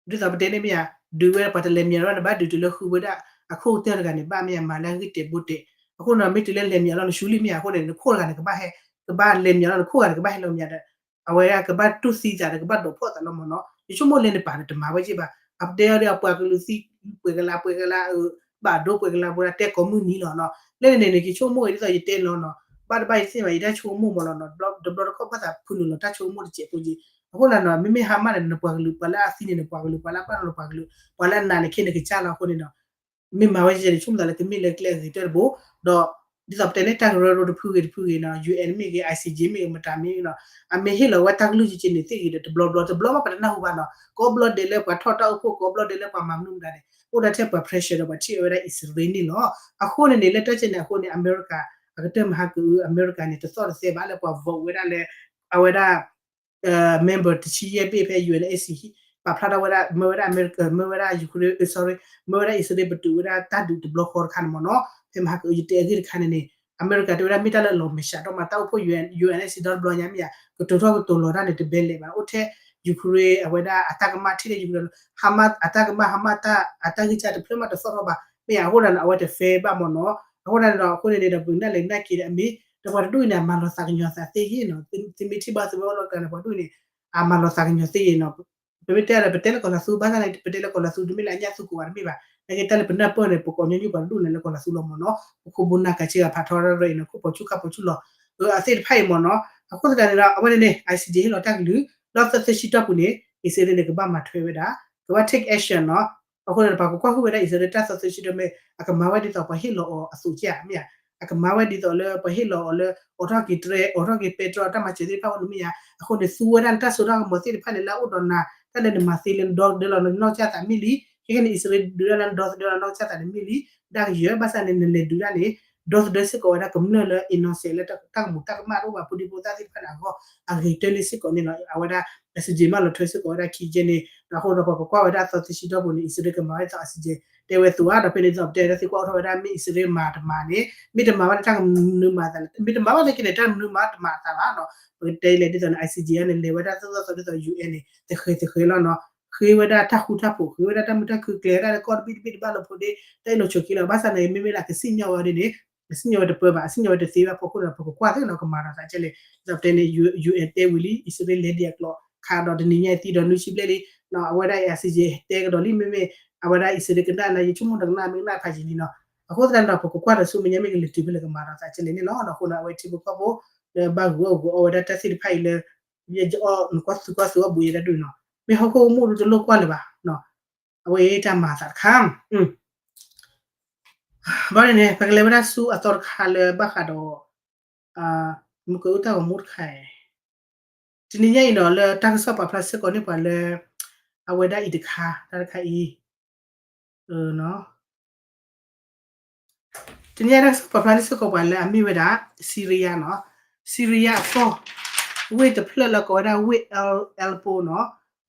ဒီး ဒ်သိးပတဲန့ၣ်မ့ၢ်ဧါ, ဒုးဝဲပှၤတလဲၤမၠီၤလီၤ နဘၣ်ဒုးတုၤလၢဃုဝဲဒၣ် အခိၣ်ကတၢၢ်တဂၤန့ၣ် ဘၣ်မ့ၢ်ဧါ မၤလၢအဂ့ၢ်တဲာ်ဘိတဲာ်, အဃိန့ၣ် မ့ၢ်တုၤလၢလဲၤမၠီၤလီၤ နဆူလံမ့ၢ်ဧါ, အဃိန့ၣ် နခိၣ်တဂၤန့ၣ် ကဘၣ်ဟဲ ကဘၣ်လဲၤမၠီၤလီၤ နခိၣ်တဂၤန့ၣ် ကဘၣ်ဟဲလီၤမၠီၤဒီး အဝဲဒၣ်ကဘၣ်တူၢ်သံသးဒီး ကဘၣ်ဒိးဖီၣ်သးလီၤမ့ၢ်နီၤ, ယဆိကမိၣ်လၢနပာ်ဒီးတမၤဝဲက့ဘၣ်, အပတဲအီၤဒီးအပှၤကလုာ်သံ ပှဲၤကလး ပှဲၤကလး ဘၣ်ဒိပှဲၤကလး ပှဲၤဒၣ်တဲကိးမုၢ်နံၤလီၤနီၤ, လၢန့ၣ်န့ၣ် နကဆိကမိၣ်အံၤ ဒ်သိးယတဲလီၤနီၤ, ဘၣ်တဘၣ်ယသ့ၣ်ညါဘၣ် ယတၢ်ဆိကမိၣ်မ့ၢ်လီၤနီၤ, တဘျီတခီၣ်ဘၣ်သးဖုနုာ်လီၤတၢ်ဆိကမိၣ်တစဲးဖိက့, အဃိန့ၣ်နီၤ မ့မ့ၢ် Hamas န့ၣ် နပှၤကလုာ် ပှၤလၢအသံန့ၣ် နပှၤကလုာ် ပှၤလၢအပာ်လီၤနပှၤကလုာ် ပှၤလၢအနာ်န့ၣ် ခဲန့ၣ်ကစၢ်လီၤအဃိန့ၣ်ဒီး မ့ၢ်မၤဝဲကဲန့ၣ် ဆိကမိၣ်သးလၢကမ့ၢ်လၢကျဲအဂ့ၤကတၢၢ်တဘိ, ဒီး ဒ်သိးပတဲန့ၣ် တၢ်ကရၢကရိတဖုဂ့ၤတဖုဂ့ၤနီၤ UN မ့ၢ်ဂ့ၤ ICJ မ့ၢ်ဂ့ၤ မတၤမ့ၢ်ဂ့ၤနီၤ, အမ့ၢ်ဟ့ၣ်လီၤဝဲတၢ်ကလုၢ်ကဲကဲန့ၣ်သ့ၣ်ဂ့ၤဒီး တဘျီဘျီ တဘျီဘၣ်ပတနၢ်ဟူဘၣ်နီၤ, ကိးဘျီဒဲးလၢပှၤထီၣ်တၢ်အိၣ်ဖှိၣ် ကိးဘျီဒဲးလၢပှၤမၤမနုၤမတၤန့ၣ် အိၣ်ဒၣ်ထဲပှၤ pressure ဒီးပှၤထံၣ်အဝဲဒၣ်အံၣ်စရ့လးန့ၣ်လီၤ. အဃိန့ၣ်န့ၣ် လၢတၢ်ကဲန့ၣ်အဃိန့ၣ် အမဲရကၤ အကတၢၢ်မဟါကအု အမဲရကၤန့ၣ် တသီၣ်တသဲဘၣ်လၢပှၤ vote ဝဲဒၣ်လၢ အဝဲဒၣ် member တဆံယဲၢ်ဘ့ၣ်ဖဲ UNSC ပာ်ဖျါထီၣ်ဝဲဒၣ် မၢဝဲဒၣ်အမဲရကၤ မၢဝဲဒၣ် Ukraine, sorry, မၢဝဲဒၣ်အံၣ်စရ့လး ပတုာ်ဝဲဒၣ်တၢ်ဒုးတဘျီဃီတခါန့ၣ်မ့ၢ်နီၤ, ဖဲမဟါကအု ယတဲအဂ့ၢ်တခါန့ၣ်န့ၣ် အမဲရကၤတဲဝဲဒၣ်မ့ၢ်တၢ်လၢလီၤမဲာ်ဆှးဒီးမး တၢ်အိၣ်ဖှိၣ် UN, UNSC ဒီတဘျီညါမ့ၢ်ဧါ ကတိၤထီၣ်ကတိၤလီၤတၢ်န့ၣ် တဘဲလဲၤဘၣ် အိၣ်ထဲ Ukraine အဝဲဒၣ်အတၢ်ကမၣ်ထံၣ်လၢ Ukraine လီၤ, Hamas အတၢ်ကမၣ် Hamas အတၢ်ဂံၢ်စၢ်တဖျၢၣ်မးတသီၣ်ထီၣ်ဘၣ် မ့ၢ်ဧါ အဃိန့ၣ် အဝဲတ fair ဘၣ်မ့ၢ်နီၤ, အဃိန့ၣ်ဒီး အဃိန့ၣ်န့ၣ်ဒီး ပနာ်လဲၤနာ်က့ၤဒီးအမ့ၢ် ဒီးပှၤတဒူၣ်အံၤန့ၣ် အမၤလီၤသးကညီၤသးသ့ဂ့ၤနီၤ, သုမ့ၢ်ထံၣ်ဘၣ်သုဝဲအိၣ်လီၤကျါန့ၣ် ပှၤတဒူၣ်အံၤန့ၣ် အမၤလီၤသးကညီၤသ့ဂ့ၤနီၤ, ပမ့ၢ်တဲဒီး ပတဲလၢကီၢ်လီၤသူ ဘၣ်ဆၣ်န့ၣ် ပတဲလၢကီၢ်လီၤသူ တမ့ၢ်လၢအညၣ်သူကိးဂၤတမ့ၢ်ဘၣ်, နာ်က့တၢ်လၢပနၢ်ပၢၢ်န့ၣ် ပကိးညီနုၢ်ပှၤတဒူၣ်န့ၣ်လၢကီၢ်လီၤသူလီၤမ့ၢ်နီၤ, ပခိၣ်ပနၢ်ကးဆ့ကၤဖးထီရၢအံၤန့ၣ် ခိၣ်ဖီဆူၣ်ခါဖီဆူၣ်လီၤ, အသ့ၣ်တဖၣ်အံၤမ့ၢ်နီၤ, အဃိသတးန့ၣ်ဒီး အဝဲန့ၣ်န့ၣ် ICJ ဟ့ၣ်လီၤတၢ်ကလုၢ် ဒီးသၢသၢဆံတီၢ်ပူၤန့ၣ် အံၣ်စရ့လးန့ၣ် ကဘၣ်မၤထွဲဝဲဒၣ် ကဘၣ် take action နီၤ, အဃိန့ၣ် ပှၤကကွၢ်ဟုၣ်ဝဲဒၣ်အံၣ်စရ့လးတၢ်သၢသၢဆံတီၢ်မ့ၢ် အကမၤဝဲဒ်သိးပှၤဟ့ၣ်လီၤအီၤအသိးကဲမ့ၢ်ဧါ, အကမၤဝဲဒ်သိးလၢပှၤဟ့ၣ်လီၤအီၤလၢ အိးထီၣ်က့ၤတြဲ အိးထီၣ်က့ၤပဲတြီ တၢ်မၤစၢၤသ့ၣ်တဖၣ်အိၣ်န့ၣ်မ့ၢ်ဧါ, အဃိန့ၣ် သူဝဲဒၣ်နတၢ်စိတၢ်ကမီၤသ့ၣ်တဖၣ်န့ၣ် လၢအအိၣ်ဒီးနၤ တၢ်လၢနမၤသ့လၢနဒီသဒၢလီၤနနီၢ်ကစၢ်သးမ့ၢ်လံ, ခဲကနံၣ်အံၣ်စရ့လးဒုးတၢ်လၢနဒီသဒၢလီၤနီၢ်ကစၢ်သးန့ၣ်မ့ၢ်လံ, ဒၣ်ကယဲၢ် ဘၣ်ဆၣ်န့ၣ် နလဲၤဒုးတၢ်န့ၣ် ဒီသဒၢစ့ၢ်ကီးဝဲဒၣ်ကမျၢၢ်လၢ innocent လၢတၢ်ကမူၤတၢ်ကမၣ်တအိၣ်ဘၣ် ဖိဒံဖိသၣ်သ့ၣ်တဖၣ်န့ၣ်အဂီၢ် အဂ့ၤကတၢၢ်န့ၣ်စ့ၢ်ကီးန့ၣ်လီၤ. အဝဲဒၣ် ICJ မ့ၢ်လီၤထွဲစ့ၢ်ကီးဝဲဒၣ်ခံကဲန့ၣ် ဒီးအဃိဒီးပှၤကကွၢ်ဝဲဒၣ်သၢသၢဆံတီၢ်ပူၤန့ၣ် အံၣ်စရ့လးကမၤဝဲဒ်သိး ICJ တဲဝဲအသိးဧါ, ဒီးဖဲန့ၣ်ဒ်သိးပတဲ တၢ်သံကွၢ်အိၣ်ထီၣ်ဝဲဒၣ် မ့ၢ်အံၣ်စရ့လးမၤတမၤန့ၣ် မ့ၢ်တမၤဘၣ်န့ၣ် တၢ်ကမနုၤမၤအသးလဲၣ်, မ့ၢ်တမၤဘၣ်န့ၣ်က့န့ၣ် တၢ်မနုၤမၤတမၤအသးဘၣ်နီၤ, ပကတဲလဲၣ်ဒ်သိးန့ၣ် ICJ န့ၣ် လဲၤဝဲဒၣ်သၢသၢသီဒ်သိး UN န့ၣ် တဃဲၤတဃဲၤလီၤနီၤ. ဃ့ဝဲဒၣ်တၢ်ဃူတၢ်ဖိး ဃ့ဝဲဒၣ်တၢ်မုာ်တၢ်ခုၣ် ကျဲၤဝဲဒၣ်လၢကီၢ်တဘ့ၣ်တဘ့ၣ်တဘၣ်လၢဖိဒ့ တၢ်အ့ၣ်လိာ်ဆိးက့လီၤ. ဘၣ်ဆၣ်သနာ်က့ မ့မ့ၢ်လၢအကစံၣ်ညီၣ်ဝဲဒ်န့ၣ် အစံၣ်ညီၣ်ဝဲတပၢဘၣ် အစံၣ်ညီၣ်ဝဲတသ့ဘၣ်အဖီခိၣ်ဒီး ပကကွၢ်သ့ၣ်နီၤ ကမၤဒီးသးကဲလဲၣ် ဒ်သိးပတဲန့ၣ် ယူၢ်အဲၣ်တဲဝံၤလံ အံၣ်စရ့လးလဲၤဒံးအကျိၤ ခးဒီးတနံၤညါအံၤသံဒီးနွံဆံဘျဲၣ်လံ အဝဲဒၣ်အံၤ ICJ တဲကဒီးလံ မ့မ့ၢ် အဝဲဒၣ်အံၣ်စရ့လးကနၣ်နၤ ယဆိကမိၣ်တကနၣ် မ့ၢ်ကနၣ်ဖးယံာ်လံနီၤ. အဃိသတးန့ၣ်ဒီး ပကကွၢ်ဒီးဆူမဲာ်ညါမ့ၢ်ကလဲၤတုၤဖဲလဲၣ် ကမၤဒီးသးကဲလဲၣ်န့ၣ်လီၤ. အဃိန့ၣ် အဝဲထံဖိကီၢ်ဖိ လၢဘၣ်ဂုာ်အီၣ်ဂုာ်အီဝဲဒၣ်တၢ်သ့ၣ်တဖၣ်အံၤလၢ ယအီၣ်နကွၢ်သူကွၢ်သူအီၣ်ဘူးယဲဒၣ်ဒုးနီၤ မ့ၢ်ဟီၣ်ခိၣ်မူၣ်ဒုတလိၣ်ကွၢ်လၢၤဘၣ်နီၤ အဝဲအံၤတၢ်မၤအသးတခါ ဘၣ်န့ၣ်န့ၣ် ပကလဲၤဝဲဒၣ်ဆူအသီတခါလၢဘၣ်ဃးဒီး မုၢ်ကအိၣ်တၢ်ဂီၤမူတခါအံၤ တနံၤညါအံၤဒီး လၢတၢ်ကစီၣ်ပာ်ဖျါစ့ၢ်ကီးန့ၢ်ပှၤလၢ အဝဲဒၣ်အံၤတခါ တၢ်တခါအံၤ တနံၤညါတၢ်ကစီၣ်ပာ်ဖျါန့ၢ်စ့ၢ်ကီးပှၤလၢအမ့ၢ်ဝဲဒၣ် Syria နီၤ Syria အကီၢ် ဝ့ၢ်တဖျၢၣ်လၢကိးဝဲဒၣ်ဝ့ၢ် Al- Aleppo နီၤ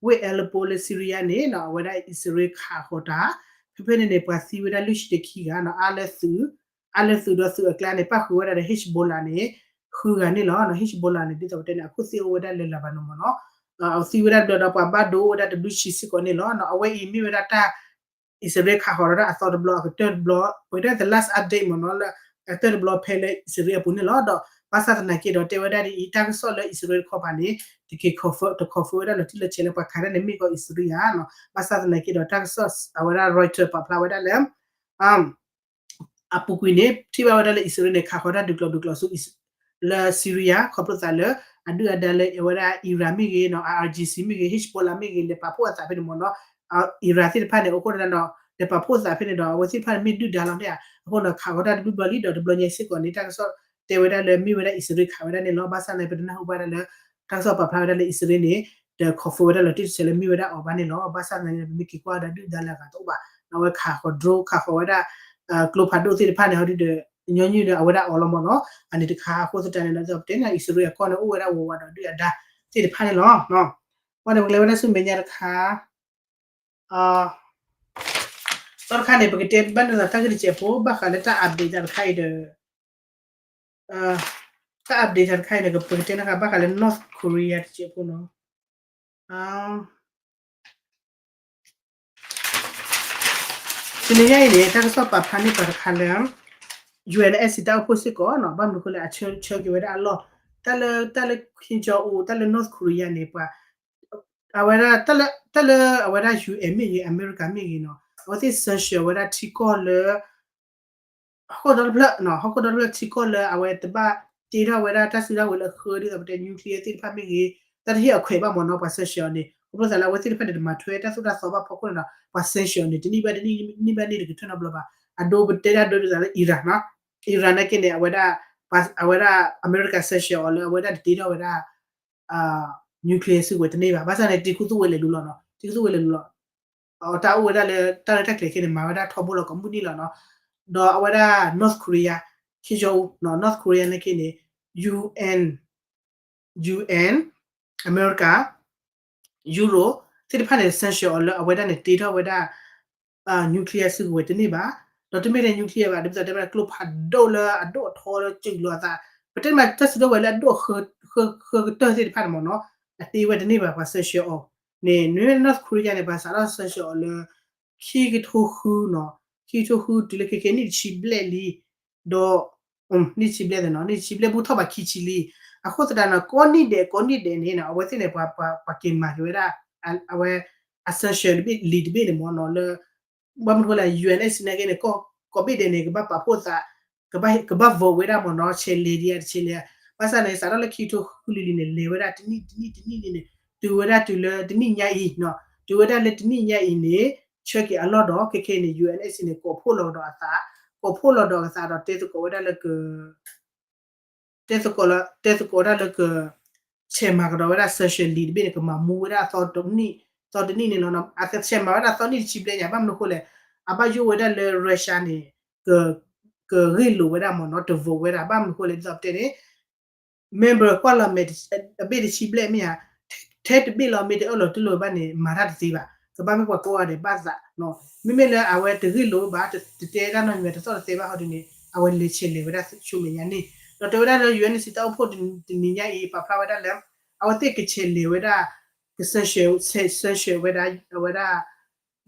ဝ့ၢ် Aleppo လၢ Syria န့ၣ်နီၤ အဝဲဒၣ်အံၣ်စရ့လးခးဃီၤတၢ် ဖဲဖဲန့ၣ်န့ၣ် ပှၤသံဝဲဒၣ်လွံၢ်ဆံတခံဂၤနီၤ အါလၢသုး အါလၢသုးဒီးသုးအကျါန့ၣ် ပၣ်ဃုာ်ဝဲဒၣ်ဒီး Hezbollah န့ၣ် ဃုဂၤန့ၣ်လီၤ. Hezbollah န့ၣ် ဒ်သိးပတဲန့ၣ် အခိၣ်သ့ၣ်အိၣ်ဝဲဒၣ်လၢ Lebanon မ့ၢ်နီၤ အသံဝဲဒၣ်တဘျီဒီး ပှၤဘၣ်ဒိအိၣ်ဝဲဒၣ်တဘျုးဆံစ့ၢ်ကီးန့ၣ်လီၤ. အဝဲအံၤမ့ၢ်ဝဲဒၣ်တၢ် အံၣ်စရ့လးခးဃီၤဒီးတၢ်အသီတဘျီ အကတၢၢ်တဘျီ ပကတဲ the last update မ့ၢ်နီၤ လၢအကတၢၢ်တဘျီဖဲလၢအံၣ်စရ့လးအပူၤန့ၣ်လီၤ. ဒီးဘၣ်ဆၣ်သနာ်က့ဒီး တဲဝဲဒၣ်ဒ်အံၤ တၢ်ကစီၣ်လၢအံၣ်စရ့လးတခီပၤန့ၣ် တက့ၤ confirm တ confirm ဝဲဒၣ်လီၤတံၢ်လီၤဆဲးလၢပှၤခးတၢ်န့ၣ် မ့ၢ်ကီးအံၣ်စရ့လးဧါနီၤ. ဘၣ်ဆၣ်သနာ်က့ဒီး တၢ်ကစီၣ်အဝဲဒၣ် Reuters ပာ်ဖျါဝဲဒၣ်လၢ အပူၤကွံာ်န့ၣ် ထံၣ်ဘၣ်ဝဲဒၣ်လၢအံၣ်စရ့လးန့ၣ် ခးဃီၤတၢ်ဒုးကျိၤဒုးကျိၤဆူ လၢ Syria ခီဖျိသးလၢ အဒုၣ်အဒါလၢအဝဲဒၣ် Iran မ့ၢ်ဂ့ၤနီၤ IRGC မ့ၢ်ဂ့ၤ Hezbollah မ့ၢ်ဂ့ၤ လဲၤပာ်ဖှိၣ်အသးဖဲန့ၣ်မ့ၢ်နီၤ Iran သ့ၣ်တဖၣ်န့ၣ် အိၣ်ခိၣ်တနၤဒီး လဲၤပာ်ဖှိၣ်သးဖဲန့ၣ်ဒီး အဝဲသ့ၣ်တဖၣ်န့ၣ်မ့ၢ်ဒုၣ်ဒါလီၤန့ၣ်ဧါ. အဃိန့ၣ် ခးဃီၤတၢ်တဘျီဘျီလံဒီး တဘျီညါစ့ၢ်ကီးန့ၣ် တၢ်ကစီၣ်တဲဝဲဒၣ်လၢမ့ၢ်ဝဲဒၣ်အံၣ်စရ့လးခးဝဲဒၣ်န့ၣ်လီၤ. ဘၣ်ဆၣ်န့ၣ် ပတနၢ်ဟူဘၣ်ဒၣ်လၢ တၢ်ကစီၣ်ပာ်ဖျါဝဲဒၣ်လၢအံၣ်စရ့လးန့ၣ် တ confirm ဝဲဒၣ်လီၤတံၢ်လီၤဆဲးလၢမ့ၢ်ဝဲဒၣ်အီၤဘၣ်န့ၣ်လီၤ. ဘၣ်ဆၣ်သနာ်က့ ပမ့ၢ်က့ၤကွၢ်ဝဲဒၣ်ဒုၣ်ဒါလၢအဂၤတအိၣ်ဘၣ် အဝဲခးဃီၤ drone ခးဃီၤဝဲဒၣ် ကျိဖးဒိၣ်သ့ၣ်တဖၣ်န့ၣ် ဟီဒုဒီး ညီနုၢ်ဒီးအဝဲဒၣ်အီၤလီၤမ့ၢ်နီၤ. အန့ၣ်တခါအဃိသတးန့ၣ်ဒီး ပတဲန့ၣ် အံၣ်စရ့လးအကီၢ်န့ၣ် အိၣ်ဝဲဒၣ်ဝးဝးဒီးဒုၣ်ဒါသ့ၣ်တဖၣ်န့ၣ်လီၤ. ဝဲန့ၣ် ပကလဲၤဝဲဒၣ်ဆူမဲာ်ညါတခါ တခါန့ၣ် ပကတဲဘၣ်န့ၣ်ဒီးတၢ်ဂ့ၢ်တစဲးဖိ ဘၣ်ဃးလၢတၢ် update တၢ်တခါအံၤဒီး တၢ် update တၢ်တခါအံၤန့ၣ် ပကတဲန့ၣ်ဘၣ်ဃးလၢ North Korea တစဲးဖိနီၤ. တနံၤညါအံၤန့ၣ် တၢ်ကစီၣ်ပာ်ဖျါန့ၢ်ပှၤတခါလၢ UNSC တၢ်အိၣ်ဖှိၣ်စ့ၢ်ကီးနီၤ ဘၣ်မနုၤအဃိလဲၣ် အဆၢဆၢက့ၤဝဲဒၣ်အလီၢ် တၢ်လၢ တၢ်လၢ Kim Jong Un တၢ်လၢ North Korea န့ၣ် ပှၤ အဝဲဒၣ် တၢ်လၢ တၢ်လၢအဝဲဒၣ် ယူၢ်အဲၣ် မ့ၢ်ဂ့ၤ အမဲရကၤမ့ၢ်ဂ့ၤနီၤ အဝဲသ့ၣ် sanction ဝဲဒၣ်ထံကီၢ်လၢ ဟီၣ်ခိၣ်ဒီတဖျၢၣ်နီၤ ဟီၣ်ခိၣ်ဒီတဖျၢၣ်ထံကီၢ်လၢအဝဲတဘၣ်တ့ထီၣ်ဝဲဒၣ်တၢ်စုတၢ်ဝဲၤလၢအဃၢဒ်သိးပတဲ nuclear သ့ၣ်တဖၣ်မ့ၢ်ဂ့ၤ တၢ်တဟ့ၣ်အခွဲးဘၣ်မ့ၢ်နီၤ ပှၤ sanction အီၤန့ၣ် ခီဖျိသးလၢအဝဲသ့ၣ်တဖၣ်န့ၣ် တမၤထွဲတၢ်သိၣ်တၢ်သီဘၣ်ဖီခိၣ်န့ၣ်ဒီး ပှၤ sanction အီၤန့ၣ် တနံၣ်ဘၣ်တနံၣ် နံၣ်ဘၣ်နံၣ်တကထၢၣ်နီတဘျီဘၣ် အဒိပတဲတၢ်ဒိဒ်သိးလၢ Iran နီၤ Iran နာ်က့န့ၣ် အဝဲဒၣ် အဝဲဒၣ် အမဲရကၤ sanction အီၤလၢအဝဲဒၣ်တတ့ထီၣ်ဝဲဒၣ် nuclear စုကဝဲၤတန့ၢ်ဘၣ် ဘၣ်ဆၣ်န့ၣ် တံၤခူသူၣ်ဝဲလဲၤလူၤလီၤနီၤ တံၤခူသူၣ်ဝဲလဲၤလူၤလီၤ အတၢ်အိၣ်ဝဲဒၣ်လၢတၢ်ရဲၣ်တၢ်ကျဲၤခဲန့ၣ် မၤဝဲဒၣ်ထီဘိလီၤကိးမုၢ်နံၤလီၤနီၤ ဒီးအဝဲဒၣ် North Korea Kim Jong Un North Korea နာ်က့န့ၣ် UN UN အမဲရကၤ Europe သ့ၣ်တဖၣ်န့ၣ် sanction အီၤလၢအဝဲဒၣ်န့ၣ် တ့ထီၣ်ဝဲဒၣ် nuclear စုကဝဲၤတန့ၢ်ဘၣ် ဒီးတမ့ၢ်ထဲ nuclear ဘၣ် ဒ်သိးတဲဝဲဒၣ်ကျိဖးဒိၣ်လၢအဒိၣ်အထီလၢစုာ်လီၤအသး ပတဲမးတၢ်စုကဝဲၤလၢအဒိၣ်ဃၢကတၢၢ်သ့ၣ်တဖၣ်န့ၣ်မ့ၢ်နီၤ အတ့ဝဲတန့ၢ်ဘၣ် ပှၤ sanction အီၤန့ၣ် မ့မ့ၢ် North Korea န့ၣ် ပှၤစးထီၣ် sanction အီၤလၢ ခံကထိဃုနီၤ ခံကထိဃုတုၤလၢခဲခဲနံၣ်တဆံဘျဲၣ်လံ ဒီး နံၣ်တဆံဘျဲၣ်သ့ၣ်နီၤ နံၣ်တဆံဘျဲၣ်ဘူးထီၣ်ဘးခံဆံလံ အဃိသတးန့ၣ် ကိးနံၣ်ဒဲး ကိးနံၣ်ဒဲးန့ၣ်နီၤ အဝဲသ့ၣ်န့ၣ် ပှၤ ပှၤက့ၤမၤက့ၤဝဲဒၣ် အဝဲ အ sanction တဘ့ၣ်လံာ်တဘ့ၣ်န့ၣ်မ့ၢ်နီၤ လၢ ဘၣ်မနုၤဃိလဲၣ် UNSC နာ်က့န့ၣ် ကိးဘ့ၣ်ဒဲးန့ၣ် ကဘၣ်ပာ်ဖှိၣ်သး ကဘၣ် ကဘၣ် vote ဝဲဒၣ်မ့ၢ်နီၤ ဆဲးလဲၤဒံးဧါတဆဲးလဲၤ ဘၣ်ဆၣ်န့ၣ် စးထီၣ်လၢခံကထိဃုလံၤလံၤန့ၣ် လဲၤဝဲဒၣ်တနံၣ်တနံၣ်တနံၣ်န့ၣ် တုၤဝဲဒၣ်တုၤလၢတနံၣ်ညါအံၤနီၤ တုၤဝဲဒၣ်လၢတနံၣ်ညါအံၤန့ၣ် ဆၢက့ၤအလီၢ်ဒီး ခဲခဲအံၤန့ၣ် UNSC န့ၣ် ကိးဖှိၣ်လီၤကဒီးအသး ကိးဖှိၣ်လီၤကဒီးအသးဒီး တဲသကိးဝဲဒၣ်လၢက တဲသကိးလၢ တဲသကိးဒၣ်လၢက ဆဲးမၤကဒီးဝဲဒၣ် sanction လံာ်တဘ့ၣ်န့ၣ် ကမၤမူဝဲဒၣ်သီတနံၣ် သီတနံၣ်န့ၣ်လီၤ. အဆဲးမၤဝဲဒၣ်သီနံၣ်တဆံဘျဲၣ်ညါ ဘၣ်မနုၤဃိလဲၣ် အဘၣ်ယိၣ်ဝဲဒၣ်လၢ Russia န့ၣ် က ကဂ့ၢ်လိာ်ဝဲဒၣ်မ့ၢ်နီၤ တ vote ဝဲဒၣ် ဘၣ်မနုၤဃိလဲၣ် ဒ်သိးပတဲန့ၣ် member ကွၢ်လီၤမဲာ်အဘ့ၣ်တဆံဘျဲၣ်မ့ၢ်ဧါ ထဲတဘ့ၣ်လီၤ မ့ၢ်တအၢၣ်လီၤတၢ်လီၤဘၣ်န့ၣ် မၤတၢ်တသ့ဘၣ် ကဘၣ်မ့ၢ်ပှၤကိးဂၤဒဲးဘၣ်သး မ့မ့ၢ်လၢအဝဲတဂ့ၢ်လိာ်ဘၣ် တတဲတၢ်နီတမံၤ တသီၣ်တသဲဘၣ်ဟီဒ်န့ၣ် အဝဲလဲၤဆဲးလဲၤဝဲဒၣ်ဆူမဲာ်ညါန့ၣ် ဒီးတဲဝဲဒၣ်လၢ UNSC တၢ်အိၣ်ဖှိၣ်တနံၤညါအံၤ ပာ်ဖျါဝဲဒၣ်လၢ အဝဲသ့ၣ်ကဆဲးလဲၤဝဲဒၣ် sanction ဝဲဒၣ် အဝဲဒၣ်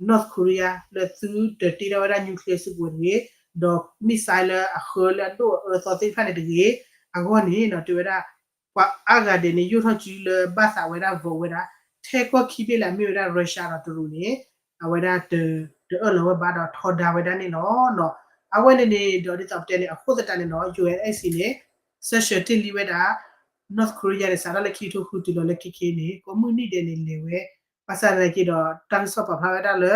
North Korea လၢသုတတ့ထီၣ်ဝဲဒၣ် nuclear စုကဝဲၤတဂ့ၤ, ဒီး missile လၢအဃၢလၢအဒိၣ်အအၢသီသ့ၣ်တဖၣ်န့ၣ်တဂ့ၤ, အဂီၢ်န့ၣ်ဒီး တဲဝဲဒၣ် ပှၤအါဂၤဒဲးန့ၣ် ယိၣ်ထီၣ်စုလၢဘၣ်သးဝဲဒၣ် vote ဝဲဒၣ် ထဲကီၢ်ခံဘ့ၣ်လၢအမ့ၢ်ဝဲဒၣ် Russia ဒီးတရူးန့ၣ် အဝဲဒၣ် တအၢၣ်လီၤဝဲဘၣ်ဒီးထီဒါဝဲဒၣ်န့ၣ်လီၤ. အဝဲန့ၣ်န့ၣ်ဒီးဒ်သိးပတဲန့ၣ် အဃိသတးန့ၣ်ဒီး ယူၢ်အၣ်အ့ၣ်စံၣ်န့ၣ် sanction တ့ၢ်လံဝဲဒၣ် North Korea န့ၣ် စးထီၣ်လၢခံကထိဃုတုၤလီၤလၢခဲခဲန့ၣ် ကိးမုၢ်နံၣ်ဒဲးန့ၣ်လဲၤဝဲ, ဘၣ်ဆၣ်သနာ်က့ဒီး တၢ်ကစီၣ်ပာ်ဖျါဝဲဒၣ်လၢ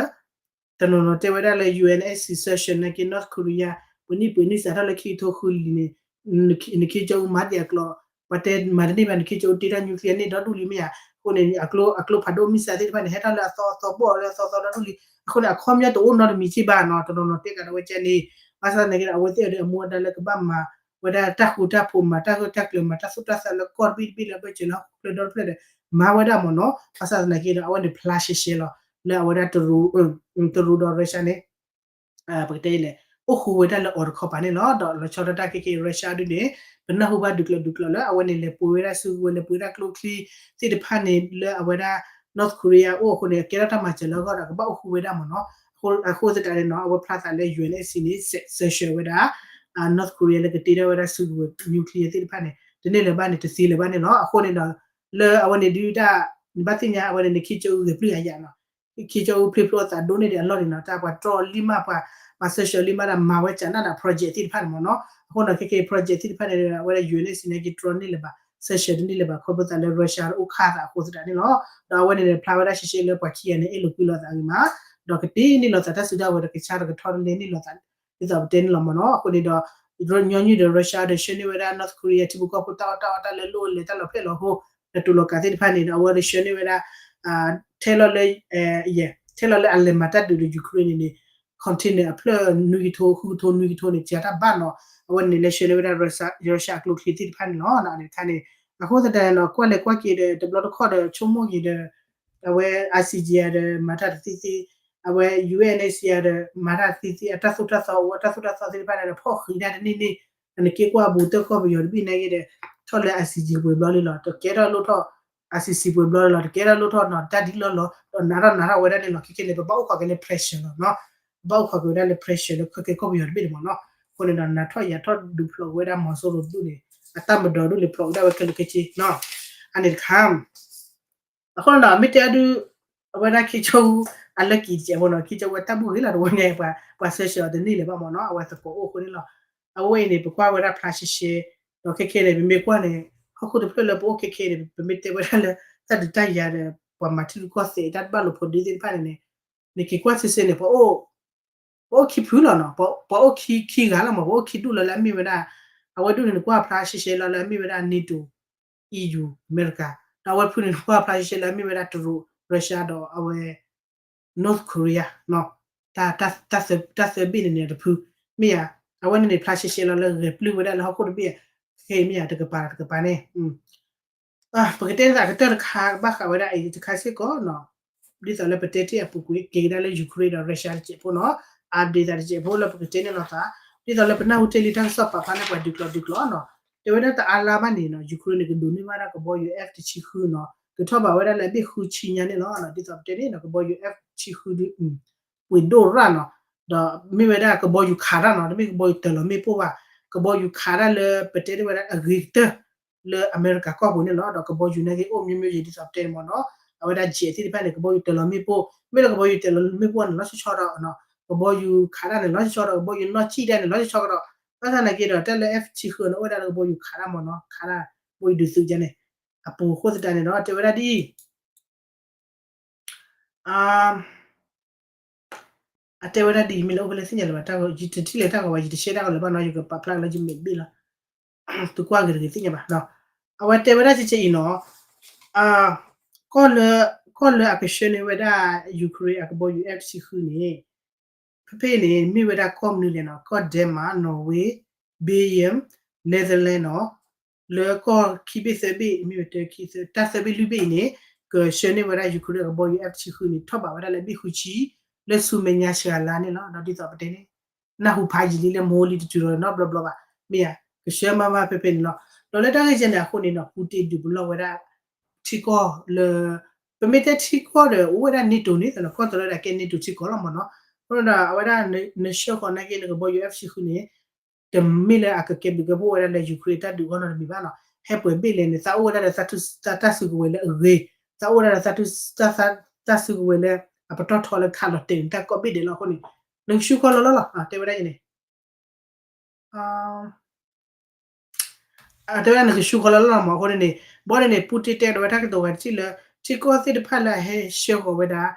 တနီၤနီၤတဲဝဲဒၣ်လၢ ယူၢ်အၣ်အ့ၣ်စံၣ် sanction နာ်က့ North Korea ပှဲၤနံၣ်ပှဲၤနံၣ်စးထီၣ်လၢခံကထိဃုလံန့ၣ် နခ့ကၠိအူမၤဒံးအကျိၤ, ပှၤတဲမၤတန့ၢ်ဘၣ် နခ့ကၠိအူတ့ထီၣ် nuclear န့ၣ်ဒီဒူၣ်လံမ့ၢ်ဧါ. အဃိန့ၣ် အကျိ အကျိဖးဒိၣ် missile သ့ၣ်တဖၣ်န့ၣ် ဟဲထီၣ်လၢအသီအသီ ဘီၣ်လၢအသီအသီဒီဒူၣ်လံ. အဃိန့ၣ် အခီပညီတအိၣ်နီတမံၤက့ဘၣ်နီၤ, တနီၤနီၤတဲကဒီးဝဲကဲန့ၣ်, ဘၣ်ဆၣ်သနာ်က့ဒီး အဝဲသ့ၣ်အီၤဒီးအမူအဒါလၢကဘၣ်မၤဝဲဒၣ်တၢ်ဃူတၢ်ဖိး မၤတၢ်ဂၢၢ်တၢ်ကျၢၤ မၤတၢ်သိၣ်တၢ်သီလၢကီၢ်တဘ့ၣ်တဘ့ၣ်လၢအဘၢၣ်စၢၤလၢဟီၣ်ခိၣ်ချၢဒီတဖျၢၣ်ဒီး မၤဝဲဒၣ်မ့ၢ်နီၤ. ဘၣ်ဆၣ်သနာ်က့ဒီး အဝဲန့ၣ်ဖျါရှဲရှဲလီၤ လၢအဝဲဒၣ်တရူး တရူးဒီး Russia န့ၣ် ပကတဲလဲၣ် အိၣ်ဃူဝဲဒၣ်လၢအီၤတခီပၤန့ၣ်လီၤ. ဒီးလီၤဆီဒၣ်တၢ်ခဲက့ Russia ဒုးန့ၣ် ပနၢ်ဟူဘၣ်ဒုးကျိၤဒုးကျိၤလၢ အဝဲန့ၣ်လဲၤပှ့ၤဝဲဒၣ်စုကဝဲၤ လဲၤပှ့ၤဝဲဒၣ်ကျိချံသ့ၣ်တဖၣ်န့ၣ် လၢအဝဲဒၣ် North Korea အိၣ်အဃိန့ၣ် ကဲထီၣ်တၢ်မၤစၢၤလၢအဂီၢ်ဒီး ကဘၣ်အိၣ်ဃူဝဲဒၣ်မ့ၢ်နီၤ. အဃိသတးန့ၣ်နီၤ အဝဲဖျါသးလၢ ယူၢ်အၣ်အ့ၣ်စံၣ်န့ၣ် sanction ဝဲဒၣ် North Korea လၢကတ့ထီၣ်ဝဲဒၣ်စုကဝဲၤ nuclear သ့ၣ်တဖၣ်န့ၣ် တန့ၢ်လၢၤဘၣ်န့ၣ် တသ့လၢၤဘၣ်န့ၣ်လီၤ. အဃိန့ၣ်ဒီး လၢအဝဲန့ၣ်ဒုးတၢ် နဘၣ်သ့ၣ်ညါအဝဲန့ၣ် နခ့ကၠိအူဂဲၤပျုၢ်ယၤယၤနီၤ, ခ့ကၠိအူဖျ့ဖျိအသးဒိၣ်န့ၢ်ဒံးအလီၢ်န့ၣ်နီၤ, တၢ်ပှၤတြီလံမး ပှၤ ပှၤ sanction လံမးဒီး မၤဝဲကနၣ်ဒီး project သ့ၣ်တဖၣ်န့ၣ်မ့ၢ်နီၤ. အဃိန့ၣ် ခဲက့ project သ့ၣ်တဖၣ်န့ၣ် အဝဲဒၣ် ယူၢ်အၣ်အ့ၣ်စံၣ်န့ၣ် ကတြီန့ၢ်လၢၤဘၣ် sanction တန့ၢ်လၢၤဘၣ် ခီဖျိသးလၢ Russia အိၣ်ခါသးအဃိသတးန့ၣ်လီၤ. ဒီးအဝဲန့ၣ်န့ၣ် ဖျါဝဲဒၣ်ရှဲရှဲလၢပှၤခံဂၤန့ၣ် အဲၣ်လိာ်ကွံလိာ်သးအဂ့ၤမး, ဒီးကတ့န့ၢ်လိာ်သးတၢ်စုတၢ်ဝဲၤဒီးကဆါဒီးကထီတလဲန့ၢ်လိာ်သး ဒ်သိးပတဲန့ၣ်လီၤမ့ၢ်နီၤ. အဃိန့ၣ်ဒီး ညီနုၢ်ဒီး Russia ဒီး ဆှၢန့ၢ်ဝဲဒၣ် North Korea ထံဖိကီၢ်ဖိတၢ်အီၣ်တၢ်အီတၢ်လၢလိၣ်လဲၤတၢ်လီၤဖျဲၣ်လီၤဟိ လၢတူၢ်လီၤကးသ့ၣ်တဖၣ်န့ၣ်ဒီး အဝဲဒီး ဆှၢန့ၢ်ဝဲဒၣ် ထဲလီၤလၢ ထဲလီၤလၢအလဲၤမၤတၢ်ဒုးဒီး Ukraine န့ၣ်န့ၣ် container အဖျၢၣ်နွံကထိ ဃုကထိ နွံကထိန့ၣ် စှၤတၢ်ဘၣ်နီၤ. အဝဲန့ၣ်န့ၣ် လဲၤဆှၢန့ၢ်ဝဲဒၣ် Russia အကျိချံသ့ၣ်တဖၣ်န့ၣ်လီၤ. အခါန့ၣ် အဃိသတးန့ၣ်ဒီး ကွၢ်လဲၤကွၢ်က့ၤဒီး တဘျီတခီၣ်ဒီး ဆိကမိၣ်က့ၤဒီး အဝဲ I C G ဒီး မၤတၢ်တသ့သ့, အဝဲ U N H C R ဒီး မၤတၢ်တသ့သ့, အတၢ်သိၣ်တၢ်သီအိၣ် အတၢ်သိၣ်တၢ်သီသ့ၣ်တဖၣ်န့ၣ်ဒီး ဖီၣ်ဃံးတၢ်တန့ၢ်န့ၢ်, နက့ကွၢ်ဘူးတၢၢ်ကီၢ်ပယီၤတဘ့ၣ်နာ်က့ဒီး ထီၣ်လၢ I C G ပှဲၤဘျီလံလီၤ, တကဲထီၣ်လိၣ်ထီၣ် I C C ပှဲၤဘျီလံလီၤ, တကဲထီၣ်လိၣ်ထီၣ်နီၤ တၢ်ဒ်လီၢ်လီၤ, ဒီးနးထီၣ်နးထီၣ်ဝဲဒၣ်န့ၣ်လီၤ. ခဲကဲန့ၣ် ပဘၣ်အိၣ်ခိးက့ၤလၢ pressure လီၤနီၤ, ပဘၣ်အိၣ်ခိးက့ၤဝဲဒၣ်လၢ pressure လၢခဲကဲကီၢ်ပယီၤတဘ့ၣ်န့ၣ်မ့ၢ်နီၤ. အဃိန့ၣ်ဒီး နးထီၣ်ယၤထီၣ်ဒုးဖျိးက့ၤဝဲဒၣ် မီၤစိရိၤဒူၣ်န့ၣ် အတၢ်မၤဒီးဒူၣ်န့ၣ် ဖျိးဝဲဒၣ်ဝဲခဲလၢာ်ခဲဆ့နီၤ, အန့ၣ်တခါ အဃိန့ၣ်ဒီး မ့ၢ်တဲအဒုး အဝဲဒၣ်ခ့ကၠိအူ အလၢကံၤတစဲးဖိနီၤ, ခ့ကၠိအူဝဲတၢ်ဘူၣ်ဂ့ၤလီၤ တဝဲန့ၣ် ပှၤ ပှၤ sanction အီၤတန့ၢ်လၢၤဘၣ်မ့ၢ်နီၤ, အဝဲသကိးအိၣ်အဃိန့ၣ်လီၤ. အဝဲအံၤန့ၣ် ပကွၢ်ဝဲဒၣ်ဖျါရှဲရှဲ, ဒီးခဲခဲန့ၣ် ပမ့ၢ်ကွၢ်န့ၣ် ဟီၣ်ခိၣ်တဖျၢၣ်လၢပအိၣ်ခဲခဲန့ၣ် ပမ့ၢ်တဲဝဲဒၣ်လၢ တၢ်ဒုးတၢ်ယၤဒီး ပှၤမၤထံရူၢ်ကီၢ်သဲး တၢ်တဘၣ်လိာ်ဖိးဒ့သ့ၣ်တဖၣ်န့ၣ်န့ၣ် နက့ၤကွၢ်စ့စ့န့ၣ် ပအိၣ် ပအိၣ်ခံဖုလီၤနီၤ, ပ ပအိၣ်ခံ ခံဂၤလီၤမး, ပအိၣ်ခံဒူၣ်လီၤလၢအမ့ၢ်ဝဲဒၣ် အဝဲဒူၣ်န့ၣ် နကွၢ်ဖျါရှဲရှဲလီၤလၢအမ့ၢ်ဝဲဒၣ် NATO, E U, အမဲရကၤ, ဒီးအဝဲဖုန့ၣ် နကွၢ်ဖျါရှဲရှဲလၢအမ့ၢ်ဝဲဒၣ်တရူး Russia ဒီးအဝဲ North Korea နီၤ, တၢ် တၢ်သၢဘ့ၣ်န့ၣ်န့ၣ်တဖု, မ့ၢ်ဧါ, အဝဲန့ၣ်န့ၣ် ဖျါရှဲရှဲလီၤလၢဂဲၤပျုၢ်ဝဲဒၣ်လၢဟီၣ်ခိၣ်တဘ့ၣ်, ခဲအံၤမ့ၢ်ဧါ တကပၤတကပၤန့ၣ် ပကတဲန့ၣ်သးကတၢၢ်တခါ ဘၣ်ဃးဝဲဒၣ်အံၤတခါစ့ၢ်ကီးနီၤ, ဒ်သိးလၢပတဲတ့ၢ်အပူၤကွံာ်က့ၤကဒါလၢ Ukraine ဒီး Russia တစဲးဖိနီၤ, update သးတစဲးဖိလၢပကတဲန့ၣ်လိာ်သး, ဒ်သိးလၢပနၢ်ဟူတ့ၢ်လံတၢ်ကစီၣ်ပာ်ဖျါန့ၣ် ပှၤဒုးကျိၤဒုးကျိၤနီၤ, တဲဝဲဒၣ်တအါလါဘၣ်န့ၣ်နီၤ Ukraine န့ၣ် ကဒိးန့ၢ်ဘၣ်ဒၣ်ကဘီယူၤ F တဆံဃုနီၤ, ကထီၣ်ဘးဝဲဒၣ်လၢအဘ့ၣ်ဃုဆံညါန့ၣ်လီၤ. ဒ်သိးပတဲန့ၣ်နီၤ ကဘီယူၤ F တဆံဃုဒုး ပှ့ၤဒိၣ်ရၣ်နီၤ, ဒီးမ့ၢ်ဝဲဒၣ်ကဘီယူၤခးတၢ်နီၤ, တမ့ၢ်ကဘီယူၤတၢၤလီၤမ့ၣ်ပိၢ်ဘၣ်, ကဘီယူၤခးတၢ်လၢပတဲတ့ၢ်ဝဲဒၣ်အဂ့ၤကတၢၢ် လၢအမဲရကၤကီၢ်ပူၤန့ၣ်လီၤ. ဒီးကဘီယူၤနာ်က့အိၣ်မျိုးမျိုး ဒ်သိးပတဲန့ၣ်မ့ၢ်နီၤ, အဝဲဒၣ် jet သ့ၣ်တဖၣ်န့ၣ် ကဘီယူၤတၢၤလီၤမ့ၣ်ပိၢ်, မ့ၢ်လၢကဘီယူၤတၢၤလီၤမ့ၣ်ပိၢ်န့ၣ် လီၤဆီဆီဒီး ကဘီယူၤခးတၢ်န့ၣ် လီၤဆီဆီဒီး ကဘီယူၤနီၢ်ကံၣ်တၢ်န့ၣ် လီၤဆီဆီကဒီး, ဘၣ်ဆၣ်နာ်က့ဒီး တၢ်လၢ F တဆံဃုန့ၣ် အိၣ်ဝဲဒၣ်လၢကဘီယူၤခးတၢ်မ့ၢ်နီၤ, ခးတၢ် ကဘီယူၤဒုးသုးယါန့ၣ် အပူၤအဃိသတးန့ၣ်ဒီး တဲဝဲဒၣ်ဒ်အံၤ အတဲဝဲဒၣ်ဒ်အံၤ မ့ၢ်လၢအိၣ်ဖဲလဲၣ်သ့ၣ်ညါလၢၤဘၣ်, ယတထံၣ်လဲၤတၢ်ဂီၤဘၣ်, ယတရှဲတၢ်ဂီၤလၢၤဘၣ်နီၤ, ယကပာ်ဖျါက့ၤလၢယမဲာ်ဘ့ၣ်လီၤ, သုကွၢ်ဂ့ၤတဂ့ၤသ့ၣ်ညါဘၣ်. အဝဲတဲဝဲဒၣ်ကဲကဲအံၤနီၤ, ကီၢ်လၢ ကီၢ်လၢအကဆှၢန့ၢ်ဝဲဒၣ် Ukraine အကဘီယူၤ F တဆံဃုန့ၣ် ဖဲဖဲန့ၣ် မ့ၢ်ဝဲဒၣ်ကီၢ်မနုၤလဲၣ်နီၤ, ကီၢ် Denmark, Norway, Belgium, Netherlands နီၤ, လၢကီၢ်ခံဘ့ၣ်သၢဘ့ၣ် မ့ၢ်ဝဲတၢ်ခံသၢ တၢ်သၢဘ့ၣ်လွံၢ်ဘ့ၣ်အံၤန့ၣ် ကဆှၢန့ၢ်ဝဲဒၣ် Ukraine အကဘီယူၤ F တဆံဃုန့ၣ် ထီၣ်ဘးဝဲဒၣ်လၢဘ့ၣ်ဃုဆံ လၢဆူမဲာ်ညါစှၤလါန့ၣ်လီၤ. ဒီးဒ်သိးပတဲန့ၣ် နၢ်ဟူဖးယံာ်လံလၢမဟိလံတတုၤလီၤနီတဘျီဘျီဘၣ်, မ့ၢ်ဧါ, ကဆှၢမၤမၤဖဲဖဲန့ၣ်လီၤ. ဒီးလၢတၢ်ဂ့ၢ်ကဲန့ၣ်အဃိန့ၣ်နီၤ ပူတ့ၢ်ဒုးပလီၢ်ဝဲဒၣ် ထံကီၢ်လၢ ပမ့ၢ်တဲထံကီၢ်ဒီး အိၣ်ဝဲဒၣ် NATO န့ၣ် သနာ်က့ ကီၢ်တရၢဒီးကဲ NATO ထံကီၢ်လီၤမ့ၢ်နီၤ. အဃိဒီး အဝဲဒၣ် နဆှၢဃီၤနာ်က့ နကဘီ ယူၢ်အ့ၣ်ဖ် ဆံဃုန့ၣ် တမ့ၢ်လၢအကကဲဘျုးကဲဖှိၣ်ဝဲဒၣ်လၢ ယူၤခရ့ၣ် တၢ်ဒုးအဂီၢ်နီတမံၤဘၣ်နီၤ. ဟဲပှဲၤဘ့ၣ်လဲၣ်န့ၣ် သးအိၣ်ဝဲဒၣ်ဒီး တၢ်စုကဝဲၤလၢအဂ့ၤ, သးအိၣ်ဝဲဒၣ်ဒီး တၢ်စုကဝဲၤလၢ အပတီၢ်ထီလၢခးလီၤတဲာ်န့ၣ် တၢ်ကိးဘ့ၣ်ဒဲးလီၤ. အဃိန့ၣ် နကဆှၢဃီၤလီၤလီၤလီၤ တဲဝဲဒၣ်န့ၣ် တဲဝဲဒၣ်နကဆှၢဃီၤလီၤလီၤမ့ၢ် အဃိန့ၣ်န့ၣ် ဘီန့ၣ်န့ၣ် ပူတ့ၢ်တဲဒီးဝဲတၢ်ကတိၤဂၤတထံၣ်လၢ ထံကီၢ်သ့ၣ်တဖၣ်လၢအဟဲဆှၢဃီၤဝဲဒၣ်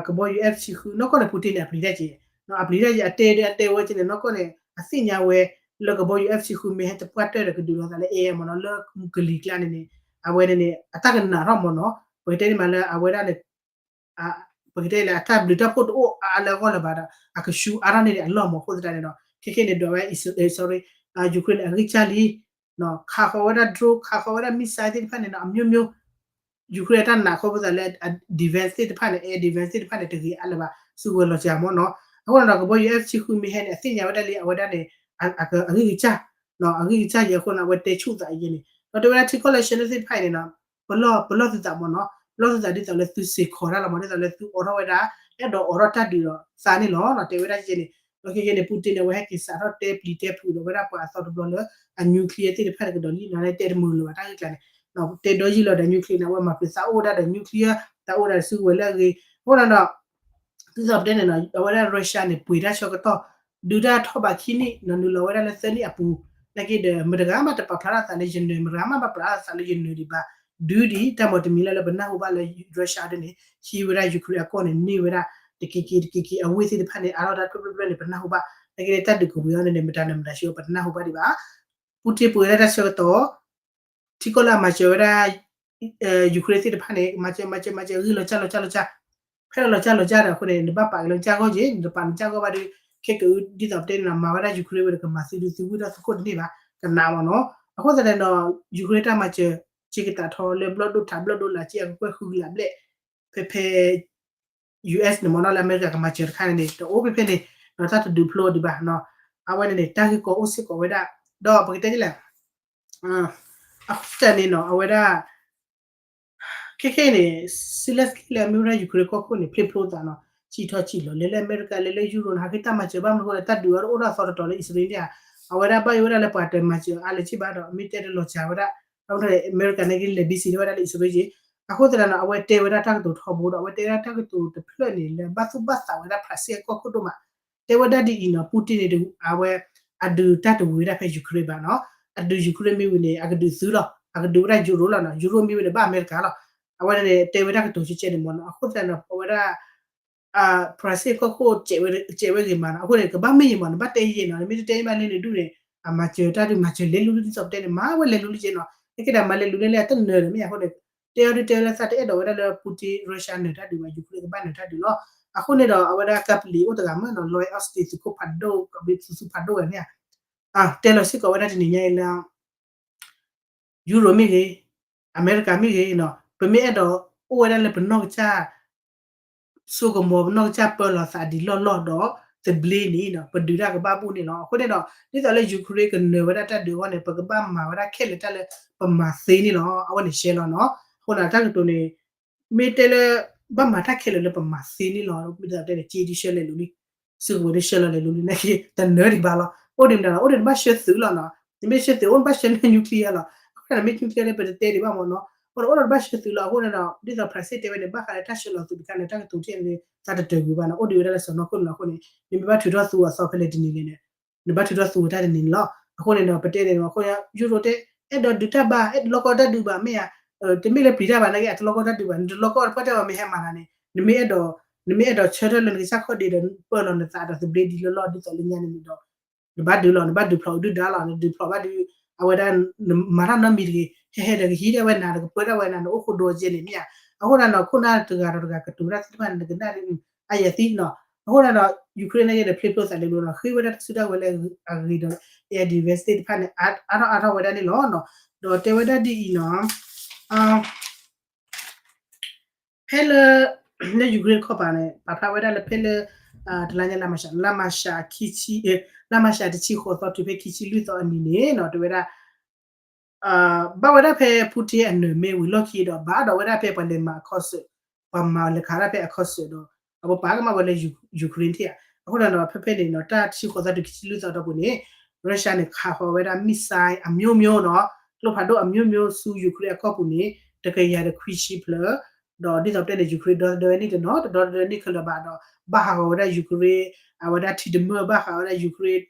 ကဘီ ယူၤအ့ၣ်ဖ် ဆံဃု နီၢ်ကီၢ်န့ၣ် ပူတ့ၢ်န့ၣ် အပျံၤတၢ်က့ၤ, အပျံၤတၢ်က့ၤ အတဲဒီးအတဲဝဲက့ၤန့ၣ် နီၢ်ကီၢ်န့ၣ် အသ့ၣ်ညါဝဲ လၢကဘီ ယူၤအ့ၣ်ဖ် ဆံဃု မ့ၢ်ဟဲတပှၢ်တၢၢ်ဒီးကဒုးလိာ်သးလၢ အဲ မ့ၢ်နီၤ လၢကလံၤကျါန့ၣ်န့ၣ် အဝဲန့ၣ်န့ၣ် အတၢ်ကနးထီၣ်မ့ၢ်နီၤ. ပကတဲန့ၣ်မးလၢအဝဲဒၣ်န့ၣ် ပကတဲလၢအတၢ်ဘျုးတၢ်ဖှိၣ်တအိၣ်အါလၢအဂီၢ်လၢၤဘၣ်ဒီး အကဆူအါထီၣ်န့ၢ်ဒံးအလီၢ်မ့ၢ်အဃိသတးန့ၣ်ဒီး ခဲခဲန့ၣ်ဒီးဝဲ sorry ယူၤခရ့ၣ်န့ၣ် အဂံၢ်စၢ်လံ ခးဃီၤဝဲဒၣ် drone ခးဃီၤဝဲဒၣ် missile သ့ၣ်တဖၣ်န့ၣ်နီၤ အမျိုးမျိုး ယူၤခရ့ၣ်အတၢ်နာ်ခီဖျိသးလၢ defense သ့ၣ်တဖၣ်န့ၣ် air defense သ့ၣ်တဖၣ်န့ၣ် တဂ့ၤအါလၢၤဘၣ် စုကဝဲၤလီၤစှၤမ့ၢ်နီၤ. အဃိန့ၣ်ဒီး ကဘီ ယူၤအ့ၣ်ဖ် ဆံဃု မ့ၢ်ဟဲန့ၣ် အသ့ၣ်ညါဝဲဒၣ်လံ အဝဲဒၣ်န့ၣ် အဂံၢ်ကစၢ် အဂံၢ်ကစၢ်ယဲအဃိန့ၣ် အဝဲတဲဆူၣ်သးအယဲန့ၣ် ဒီးတဲဝဲဒၣ်ထံကီၢ်လၢ China သ့ၣ်တဖၣ်အံၤန့ၣ်နီၤ ပလီၢ် ပလီၢ်သုသးမ့ၢ်နီၤ ပလီၢ်သုသးဒ်သိးလၢသုစ့ၢ်ကီးတၢ်လီၤမ့ၢ် ဒ်သိးလၢသုအိးထီၣ်ဝဲဒၣ် အဲၣ်ဒိးအိးထီၣ်တၢ်ဒုးဒီးသးန့ၣ်လီၤ. တဲဝဲဒၣ်ယဲန့ၣ် ဒီးခဲကဲန့ၣ် ပူတ့ၢ်န့ၣ် အဝဲဟဲက့ၤစးထီၣ်တဲပျံၤတဲဖုးဒီးဝဲဒၣ်ပှၤအသီတဘျီလၢ အ nuclear သ့ၣ်တဖၣ်န့ၣ် ကဒီးလံနီၤ တဲတမုာ်လၢၤဘၣ်တၢ်ဂ့ၢ်ကျါန့ၣ် တဲဒီယုၢ်လီၤဒီး nuclear န့ၣ် အဝဲမၤပျံၤသးအိၣ်ဝဲဒၣ်ဒီး nuclear သးအိၣ်ဝဲဒၣ်စုကဝဲၤလၢအဂ့ၤ အဃိန့ၣ်ဒီး ဒ်သိးပတဲန့ၣ်နီၤ အဝဲဒၣ် Russia န့ၣ် ပှ့ၤတၢ်ဆၢကတီၢ် ဒုးတၢ်ထီၣ်ဘးခံနံၣ်နီၤ နုာ်လီၤဝဲဒၣ်လၢသၢနံၣ်အပူၤ နာ်က့ဒီး မတဂၤမးတပာ်ဖျါထီၣ်သးလၢယနၢၤ မတဂၤမးဘၣ်ပာ်ဖျါထီၣ်သးလၢယနၢၤဒံးဘၣ် ဒုးဒံးတၢ်မီၢ်တမံၤလၢ်လၢပနၢ်ဟူဘၣ်လၢ Russia ဒ်န့ၣ် ဟံးဝဲဒၣ် Ukraine အကီၢ်န့ၣ် န့ၢ်ဝဲဒၣ် တက့ၤက့ၤတက့ၤက့ၤ အဝ့ၢ်သ့ၣ်တဖၣ်န့ၣ် အါထီၣ်တၢ်ဖျၢၣ်ဖျၢၣ်ဖျၢၣ်န့ၣ် ပနၢ်ဟူဘၣ် နာ်က့ဒီး တၢ်ဒုးကဝံၤအီၤန့ၣ်န့ၣ် မတၤနၢၤမတၤဆှၢ ပတနၢ်ဟူဘၣ်ဒံးဘၣ် ပူတ့ၢ်ပှ့ၤဝဲဒၣ်တၢ်ဆၢကတီၢ် ထံကီၢ်လၢအမၤစၢၤဝဲဒၣ် Ukraine သ့ၣ်တဖၣ်န့ၣ် မၤစၢၤ မၤစၢၤ မၤစၢၤ ဂံၢ်လီၤကၢ်လီၤကၢ်လီၤကၢ် ဖဲလီၤလီၤကၢ်လီၤကၢ်ဒီးအဃိန့ၣ် နဘၣ်ပာ်က့ၤလၢနကၢ်ဂီၢ်က့ၤ နတပာ်နကၢ်ဂီၢ်ဘၣ်ဒီး ခဲကဒ်သိးပတဲန့ၣ်နီၤ မၤဝဲဒၣ် Ukraine ဝဲဒီးကမၤသုဒုသုဝံၣ်ထီၣ်သုခိၣ်တန့ၢ်ဘၣ် ကနးမ့ၢ်နီၤ အဃိသတးဒီး Ukraine တၢ်မၤစၢၤ စ့ကတးထီလၢဘျီၣ်ဒိၣ်ထးဘျီၣ်ဒိၣ်လၢ်က့အကကွဲၢ်ဃုကလးဘျဲၣ် ဖဲဖဲ US န့ၣ်မ့ၢ်နီၤ လၢအမဲရကၤကမၤစၢၤတခါန့ၣ်န့ၣ် တအိၣ်ဖဲဖဲန့ၣ် ဒီးတၢ်တဒုးဖျိဒံးဘၣ်နီၤ အဝဲန့ၣ်န့ၣ် တၢ်ဂ့ၢ်ကီအိၣ်စ့ၢ်ကီးဝဲဒၣ် ဒီးပကတဲဒ်လဲၣ် အဃိသတးန့ၣ်နီၤ အဝဲဒၣ် ခဲခဲအံၤန့ၣ် Zelenskyy လၢအမ့ၢ်ဝဲဒၣ် Ukraine ကီၢ်ခိၣ်န့ၣ် ဖျ့ဖျိသးနီၤ စံၣ်ထီၣ်စံၣ်လီၤ လဲၤလၢအမဲရကၤ လဲၤလၢယူရိၣ်န့ၣ် ဟးဃ့တၢ်မၤစၢၤဘၣ်မနုၤအဃိဒီး တၢ်ဒုးအီၤတအိၣ်ထီၣ်အသီတတီၤလၢအံၣ်စရ့လးန့ၣ်ဧါ အဝဲဒၣ်ဘၣ်ယိၣ်ဝဲဒၣ်လၢပှၤတမၤစၢၤအါလၢၤဘၣ်ဒီး မ့ၢ်တဲတလီၤစှၤဝဲဒၣ် ဒီးအမဲရကၤန့ၣ်က့လဲၤ busy ထီၣ်ဝဲဒၣ်လၢအံၣ်စရ့လးက့ အဃိသတးဒီး အဝဲတဲဝဲဒၣ်တၢ်ကတိၤထီဘိဒီး အဝဲတဲဝဲဒၣ်တၢ်ကတိၤတဖျၢၣ်န့ၣ် လၢဘၣ်သူၣ်ဘၣ်သးဝဲဒၣ် ဖရၣ်စ့ၣ်အကီၢ်ခိၣ်ဒိၣ်မး တဲဝဲဒၣ်ဒ်အံၤနီၤ Putin န့ၣ် အဝဲ အဒုးတၢ်တဝံၤဝဲဒၣ်ဖဲ Ukraine ဘၣ်နီၤ အဒုး Ukraine မ့ၢ်ဝံၤန့ၣ် အကဒုးသုလီၤ အကဒုးဝဲဒၣ်ယူရိၣ်လီၤနီၤ ယူရိၣ်မ့ၢ်ဝံၤန့ၣ် ဘၣ်အမဲရကၤလီၤ အဝဲန့ၣ် တဲဝဲဒၣ်ကတိၤကဲကဲန့ၣ်မ့ၢ်နီၤ အဃိသတးဒီး အဝဲဒၣ် ဖရၣ်စ့ၣ်ကီၢ်ခိၣ် ကဲးဝဲဂ့ၤမးနီၤ အဃိန့ၣ် ကဘၣ်မ့ၢ်ယံၤမး နဘၣ်တဲယံၤနီၤ နမ့ၢ်တတဲယံၤဘၣ်လၢနဒူၣ်န့ၣ် အမၤစၢၤတၢ်ဒုး မၤစၢၤလဲၤလူၤလူၤဒ်သိးပတဲန့ၣ် မၤဝဲလဲၤလူၤလူၤက့နီၤ နကဲဒၣ်မၤလဲၤလူၤလဲၤလဲၤ တနၢၤဒီးမ့ၢ်အဃိန့ၣ် တဲအီၤဒုးတဲဝဲလၢသးတအဲၣ်ဒိးဝဲဒၣ်လၢ Putin Russia နၢၤတၢ်ဒုးဘၣ် Ukraine ကဘၣ်နၢၤတၢ်ဒုးလီၤ အဃိန့ၣ်ဒီး အဝဲဒၣ်ကပလံၤအိၣ်တဂၤမ့ၢ်နီၤ Lloyd Austin သုးခိၣ်ဖးဒိၣ် ကဘျံးသုးသုးဖးဒိၣ်ဝဲန့ၣ် တဲလီၤစ့ၢ်ကီးဝဲဒၣ်တနံၤညါအံၤလၢ ယူရိၣ်မ့ၢ်ဂ့ၤ, အမဲရကၤမ့ၢ်ဂ့ၤနီၤ ပမ့ၢ်အဲၣ်ဒိးအိၣ်ဝဲဒၣ်လၢပနီၢ်ကစၢ် စိကမီၤ ပနီၢ်ကစၢ်ပၢလီၤသးဒံးလီၢ်လီၢ်ဒီး သဘျ့န့ၣ်နီၤ ပဒုးတၢ်ကဘၣ်ဘူၣ်န့ၣ်လီၤ. အဃိန့ၣ်ဒီး ဒ်သိးလၢ Ukraine ကနၢၤဝဲဒၣ်တၢ်ဒုးအဂီၢ်န့ၣ် ပကဘၣ်မၤဝဲဒၣ်ခဲလၢာ်တၢ်လၢပမၤသ့န့ၣ်လီၤ. အဝဲန့ၣ်ရှဲလီၤနီၤ. အဃိန့ၣ် တၢ်ကတိၤန့ၣ် မ့ၢ်တဲလၢ ဘၣ်မၤတၢ်ခဲလၢာ်လၢပမၤသ့န့ၣ်လီၤ. မ့ၢ်ဒ်သိးတဲန့ၣ် က့ဒုးဆှၢလဲၤလူၤလံ စုကဝဲၤဒုးဆှၢလီၤလဲၤလူၤလံ နာ်က့ တနၢၤဒံးဘၣ်လီၤ. အိၣ်ဒံးမတၤလီၤ အိၣ်ဒံးနဘၣ်ဆှၢသုးလီၤနီၤ. နမ့ၢ်ဆှၢသုး အိၣ်နဘၣ်ဆှၢလၢ nuclear လီၤ. အဃိန့ၣ် မ့ၢ် nuclear လၢပတတဲဒံးဘၣ်မ့ၢ်နီၤ. အိၣ်ဒီးအိၣ်ဒီးနဘၣ်ဆှၢသုးလီၤ. အဃိန့ၣ်ဒီး ဒ်သိးဖရၣ်စ့ၣ်တဲဝဲန့ၣ် ဘၣ်ဃးလၢတၢ်ဆှၢလီၤသုးတခါန့ၣ် တၢ်ကတိၤထံၣ်န့ၣ် သးတတၢၢ်ကွံာ်ဘၣ်နီၤ. အိၣ်ဒံးဝဲဒၣ်လၢစီၢ်နီၤခိၣ်န့ၣ်လီၤ. အဃိန့ၣ် နမ့ၢ်ဘၣ်ထုးထီၣ်သူအသီဖဲလဲၣ်တနံၤလဲၣ်န့ၣ် နဘၣ်ထုးထီၣ်သူဝဲတၢ်တနံၤန့ၣ်လီၤ. အဃိန့ၣ်ဒီး ပတဲန့ၣ် အဃိ ယူရိၣ်တဲ အဲၣ်ဒိးဒုးတၢ်ဘၣ် အဲၣ်ဒိးလီကီတၢ်ဒုးဘၣ်မ့ၢ်ဧါ. တမ့ၢ်လၢပျံၤတၢ်ဘၣ်နာ်က့ အတလီကီတၢ်ဒုးဘၣ် နတလီကီတပှၢ်တၢ်ဘၣ်မ့ၢ်ဟဲမၤနၤန့ၣ် နမ့ၢ်အဲၣ်ဒိး နမ့ၢ်အဲၣ်ဒိးဆၢထၢၣ်လၢနကစၢ်ခီၣ်ဒ့ဒီး ပၢလီၤနသးဒီးသဘျ့ဒံးလီၢ်လီၢ်ဒ်သိးလၢညါန့ၣ်န့ၣ်ဒီး နဘၣ်ဒုးလီၤ နဘၣ်ဒုးဖျိးဒုၣ်ဒါလီၤ နဒုးဖျိးဘၣ်ဒုး အဝဲဒၣ် နမၤတၢ်နီတမံၤတဂ့ၤ ဟဲဟဲဒီးကဟံးဒၣ်ဝဲနၤ ဒီးကပၢတၢ်ဝဲနၤ နအိၣ်ဃိဒိကဲန့ၣ်မ့ၢ်ဧါ. အဃိသတးဒီး ခိၣ်နၢ်တဂၤဒီးတဂၤကတိၤတၢ်သ့ၣ်တဖၣ်န့ၣ် နကနၣ်လၢ အယဲၢ်သံနီၤ. အဃိသတးဒီး Ukraine န့ၣ်ဒီး ဖျ့ဖျိသးလဲၤလူၤနီၤ ဃ့ဝဲဒၣ်တၢ်စုတၢ်ဝဲၤလၢအဂ့ၤဒီး air defense သ့ၣ်တဖၣ်န့ၣ် အါထီၣ်အါထီၣ်ဝဲဒၣ်န့ၣ်လီၤ. ဒီးတဲဝဲဒၣ်ဒ်အံၤနီၤ ဖဲလၢ လၢ Ukraine တခီပၤန့ၣ် ပာ်ဖျါဝဲဒၣ်လၢဖဲလၢ တလါညါ လါမၤရှး လါမၤရှးခံဆံ လါမၤရှးတဆံဃိးသီတုၤဖဲခံဆံလွံၢ်သီအနံၤန့ၣ်နီၤ တဲဝဲဒၣ် ဘၣ်ဝဲဒၣ်ဖဲ Putin အနၢၤမ့ၢ်ဝံၤလီၢ်ခံဒီး ဘၣ်ဒီးဝဲဒၣ်ဖဲပှၤလဲၤမၤ concert ပှၤမၤလဲၤခးတၢ်ဖဲအခီစၢၣ်ဒီး အဝဲပာ်ကမၣ်ဝဲလၢ Ukraine ထံၣ်ဧါ. အဃိဒီး ဖဲဖဲန့ၣ်နီၤ တၢ်တဆံဃိးသီတုၤခံဆံလွံၢ်သီအတီၢ်ပူၤန့ၣ် Russia န့ၣ် ခးဃီၤဝဲဒၣ် missile အမျိုးမျိုးနီၤ ကျိဖးဒိၣ်အမျိုးမျိုးဆူ Ukraine အကီၢ်ပူၤန့ၣ် တကယၤဒီးခွံဆံဖျၢၣ် ဒီးဒ်သိးပတဲန့ၣ် Ukraine ဒီသဒၢဝဲန့ၣ်တနီၤ တဒီသဒၢန့ၣ်ခဲလၢာ်ဘၣ်ဒီး ဘၣ်ဟးဂီၤဝဲဒၣ် Ukraine အဝဲဒၣ်ထံတမၢၢ် ဘၣ်ဟးဂီၤဝဲဒၣ် Ukraine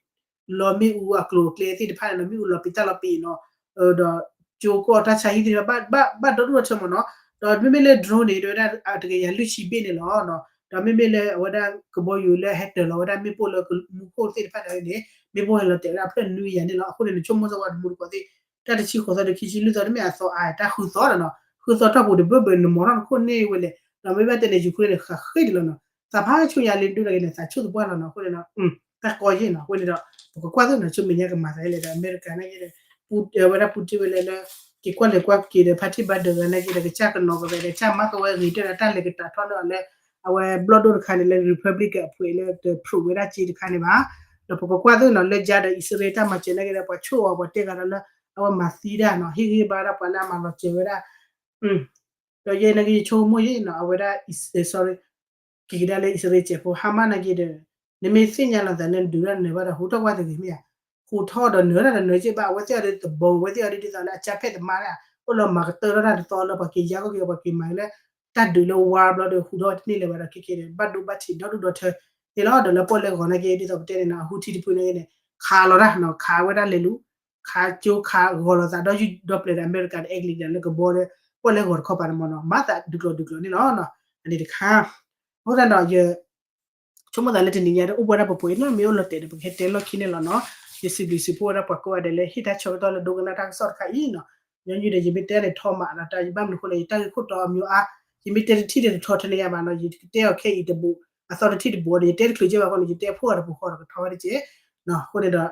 လီမ့ၣ်အူအကျိၤအကျဲသ့ၣ်တဖၣ်န့ၣ်နီၤ မ့ၣ်အူလီၤပံာ်တၢ်လီၤပံာ်နီၤ ဒီးကၠိကီၢ်တၢ်ဆါဟံၣ်သ့ၣ်တဖၣ် ဘၣ်ဒီဒူၣ်ဒီထၢမ့ၢ်နီၤ ဒီးမ့မ့ၢ်လၢ drone န့ၣ် တဝဲဒၣ်တကယၤလွံၢ်ဆံဘ့ၣ်န့ၣ်လီၤ. ဒီးမ့မ့ၢ်လၢအဝဲဒၣ်ကဘီယူၤလၢဟဲတၢၤလီၤဝဲဒၣ်မ့ၣ်ပိၢ်လၢမူခိၣ်သ့ၣ်တဖၣ်န့ၣ်န့ၣ် မ့ၣ်ပိၢ်ဟဲလီၤတဲာ်ဝဲဒၣ်ဖျၢၣ်နွံကယၤန့ၣ်လီၤ. အဃိန့ၣ် နဆိကမိၣ်စ့ၢ်ကီးတမူတကိးသ့ၣ် တၢ်တဆံဃိးသီဒီးခံဆံလွံၢ်သီ တမ့ၢ်အသီအါ တၢ်ဃုသီဒီးနီၤ ဃုသီတီၢ်ပူၤတဘၢၣ်ဘၢၣ် နမီၤထီၣ်နခိၣ်န့ၢ်ဝဲလဲၣ် ဒီးမ့ၢ်ဘၣ်တဲန့ၣ် Ukraine န့ၣ် ဃးဃ့ဒ်လီၤနီၤ သးဖးဆူညါလံဒိၣ်တဂ့ၤန့ၣ် သးဆူၣ်သပှၢ်လီၤနီၤ အဃိန့ၣ် တၢ်ကီယ့ၣ်နီၤ အဃိန့ၣ်ဒီး ပကကွၢ်သိးနီၤ ဆူမဲာ်ညါကမၤသးလဲၣ်ဒီး အမဲရကၤနာ်က့ဒီး ဝဲဒၣ်ပူၤတ့ၢ်ဝဲလၢလၢ က့ၤကွၢ်လဲၤကွၢ်က့ၤဒီး ဖါတံၢ်ဘါဒၢးဂၤနာ်က့ဒီး ကစၢ်ကနီၤကဘဲဒီး ကစၢ်မၤကဝဲဂ့ၤတၢ်ဒီး တၢ်လဲၤကတၢၢ်ထီၣ်လၢအဝဲဘျီၣ်ဒိၣ်တခါန့ၣ် လၢ Republican အဖှဲးလၢတဖျိးဝဲဒၣ်က့တခါန့ၣ်ဘၣ်. ဒီးပကကွၢ်သိးနီၤ လၢကဒီးအံၣ်စရ့လးတၢ်မၤစၢၤနာ်က့ဒီး ပှၤဆိၣ်အီၤပှၤတဲဂၤဒီးလၢ အဝဲမၤသံတၢ်နီၤ ဟ့ၣ်ဂံၢ်ဘါဒၣ်ပှၤလၢအမၤလီၤစၢၤဝဲဒၣ် ဒီးယဲနာ်က့ ယဆိကမိၣ်ယဲနီၤ အဝဲဒၣ် sorry က့ၤကဒါလၢအံၣ်စရ့လးစဲးဖိ Hamas နာ်က့ဒီး နမ့ၢ်သ့ၣ်ညါလီၤသးလၢဒုးတၢ်နၢၤဘၣ်ဒီး ဟူထီၣ်ကွၢ်တဂ့ၤမ့ၢ်ဧါ. ဟူထီၣ်ဒီးနၢၤတၢ်ဒီးနၢၤက့ဘၣ် အဝဲသ့ၣ်အီၤဒ်တဘီ အဝဲသ့ၣ်အီၤဒ်ဒ်သိးလၢအကၢ်ဖဲးတမါဒၣ် အိၣ်လၢမၤကတၢၢ်ထီၣ်တၢ်တသီလၢပှၤက့ၤယါကီၢ်က့ၤ ပှၤက့ၤမၤလၢ တၢ်ဒုးလၢဝါဘျီဒီး ဟူထီၣ်တန့ၢ်လၢၤဘၣ်ဒီး ခဲက့ၤဒီး ဘၣ်ဒိဘၣ်ထံးဒီဒူၣ်ဒီထၢန့ၣ်လီၤ. ဒီးလၢပီၣ်လဲၣ်ဂီၤနာ်က့ ဒ်သိးပတဲန့ၣ်နီၤ အဟူထံတဖုနာ်က့န့ၣ် ခးလီၤတၢ်နီၤ ခးဝဲဒၣ်လဲၤလူၤ ခးကၠိခးဂီၤလီၤသးဒီယုၢ်ဒီပျဲၤဒီး အမဲရကၤဒီးအဲကလံးဒီးလၢကဘီဒီး ပီၣ်လဲၣ်ဂီၤတခီပၤန့ၣ်မ့ၢ်နီၤ မၤသးဒုးကျိၤဒုးကျိၤန့ၣ်လီၤ. အန့ၣ်တခါ အဃိသတးဒီး ယ ဆိကမိၣ်သးလၢတနံၤညါဒီး အိၣ်ဘှံးဒၣ်ပှဲၤပှဲၤလၢမ့ၢ်အိၣ်လီၤတဲာ်ဒီး ပကဟဲတဲလီၢ်ခံန့ၣ်လီၤနီၤ. ယစံးဘျုးစံးဖှိၣ်ဝဲဒၣ်ပှၤကိးဂၤဒဲးလၢဟ့ၣ်တၢ်ဆၢကတီၢ်လၢဒိကနၣ်တၢ်ကစီၣ်တခါအံၤနီၤ. ညီနုၢ်ဒီး ယမ့ၢ်တဲန့ၣ်ထီမးဒီး တၢ်ယဘၣ်မနုၤအဃိလဲၣ် ယတၢ်ဂ့ၢ်ခိၣ်တီအမျိုးအါ ယမ့ၢ်တဲတထံၣ်ဒီးတထီထဲန့ၣ်ယါဘၣ်နီၤ ယကတဲအီၤခဲအံၤတဘူး အသီတထံၣ်တဘူးဒီး ယတဲတချုးကဲဘၣ်အဃိန့ၣ် ယတဲအဖှိၣ်အီၤတပူၤဃီဒီးကထီဝဲတက့ၢ်. အဃိန့ၣ်ဒီး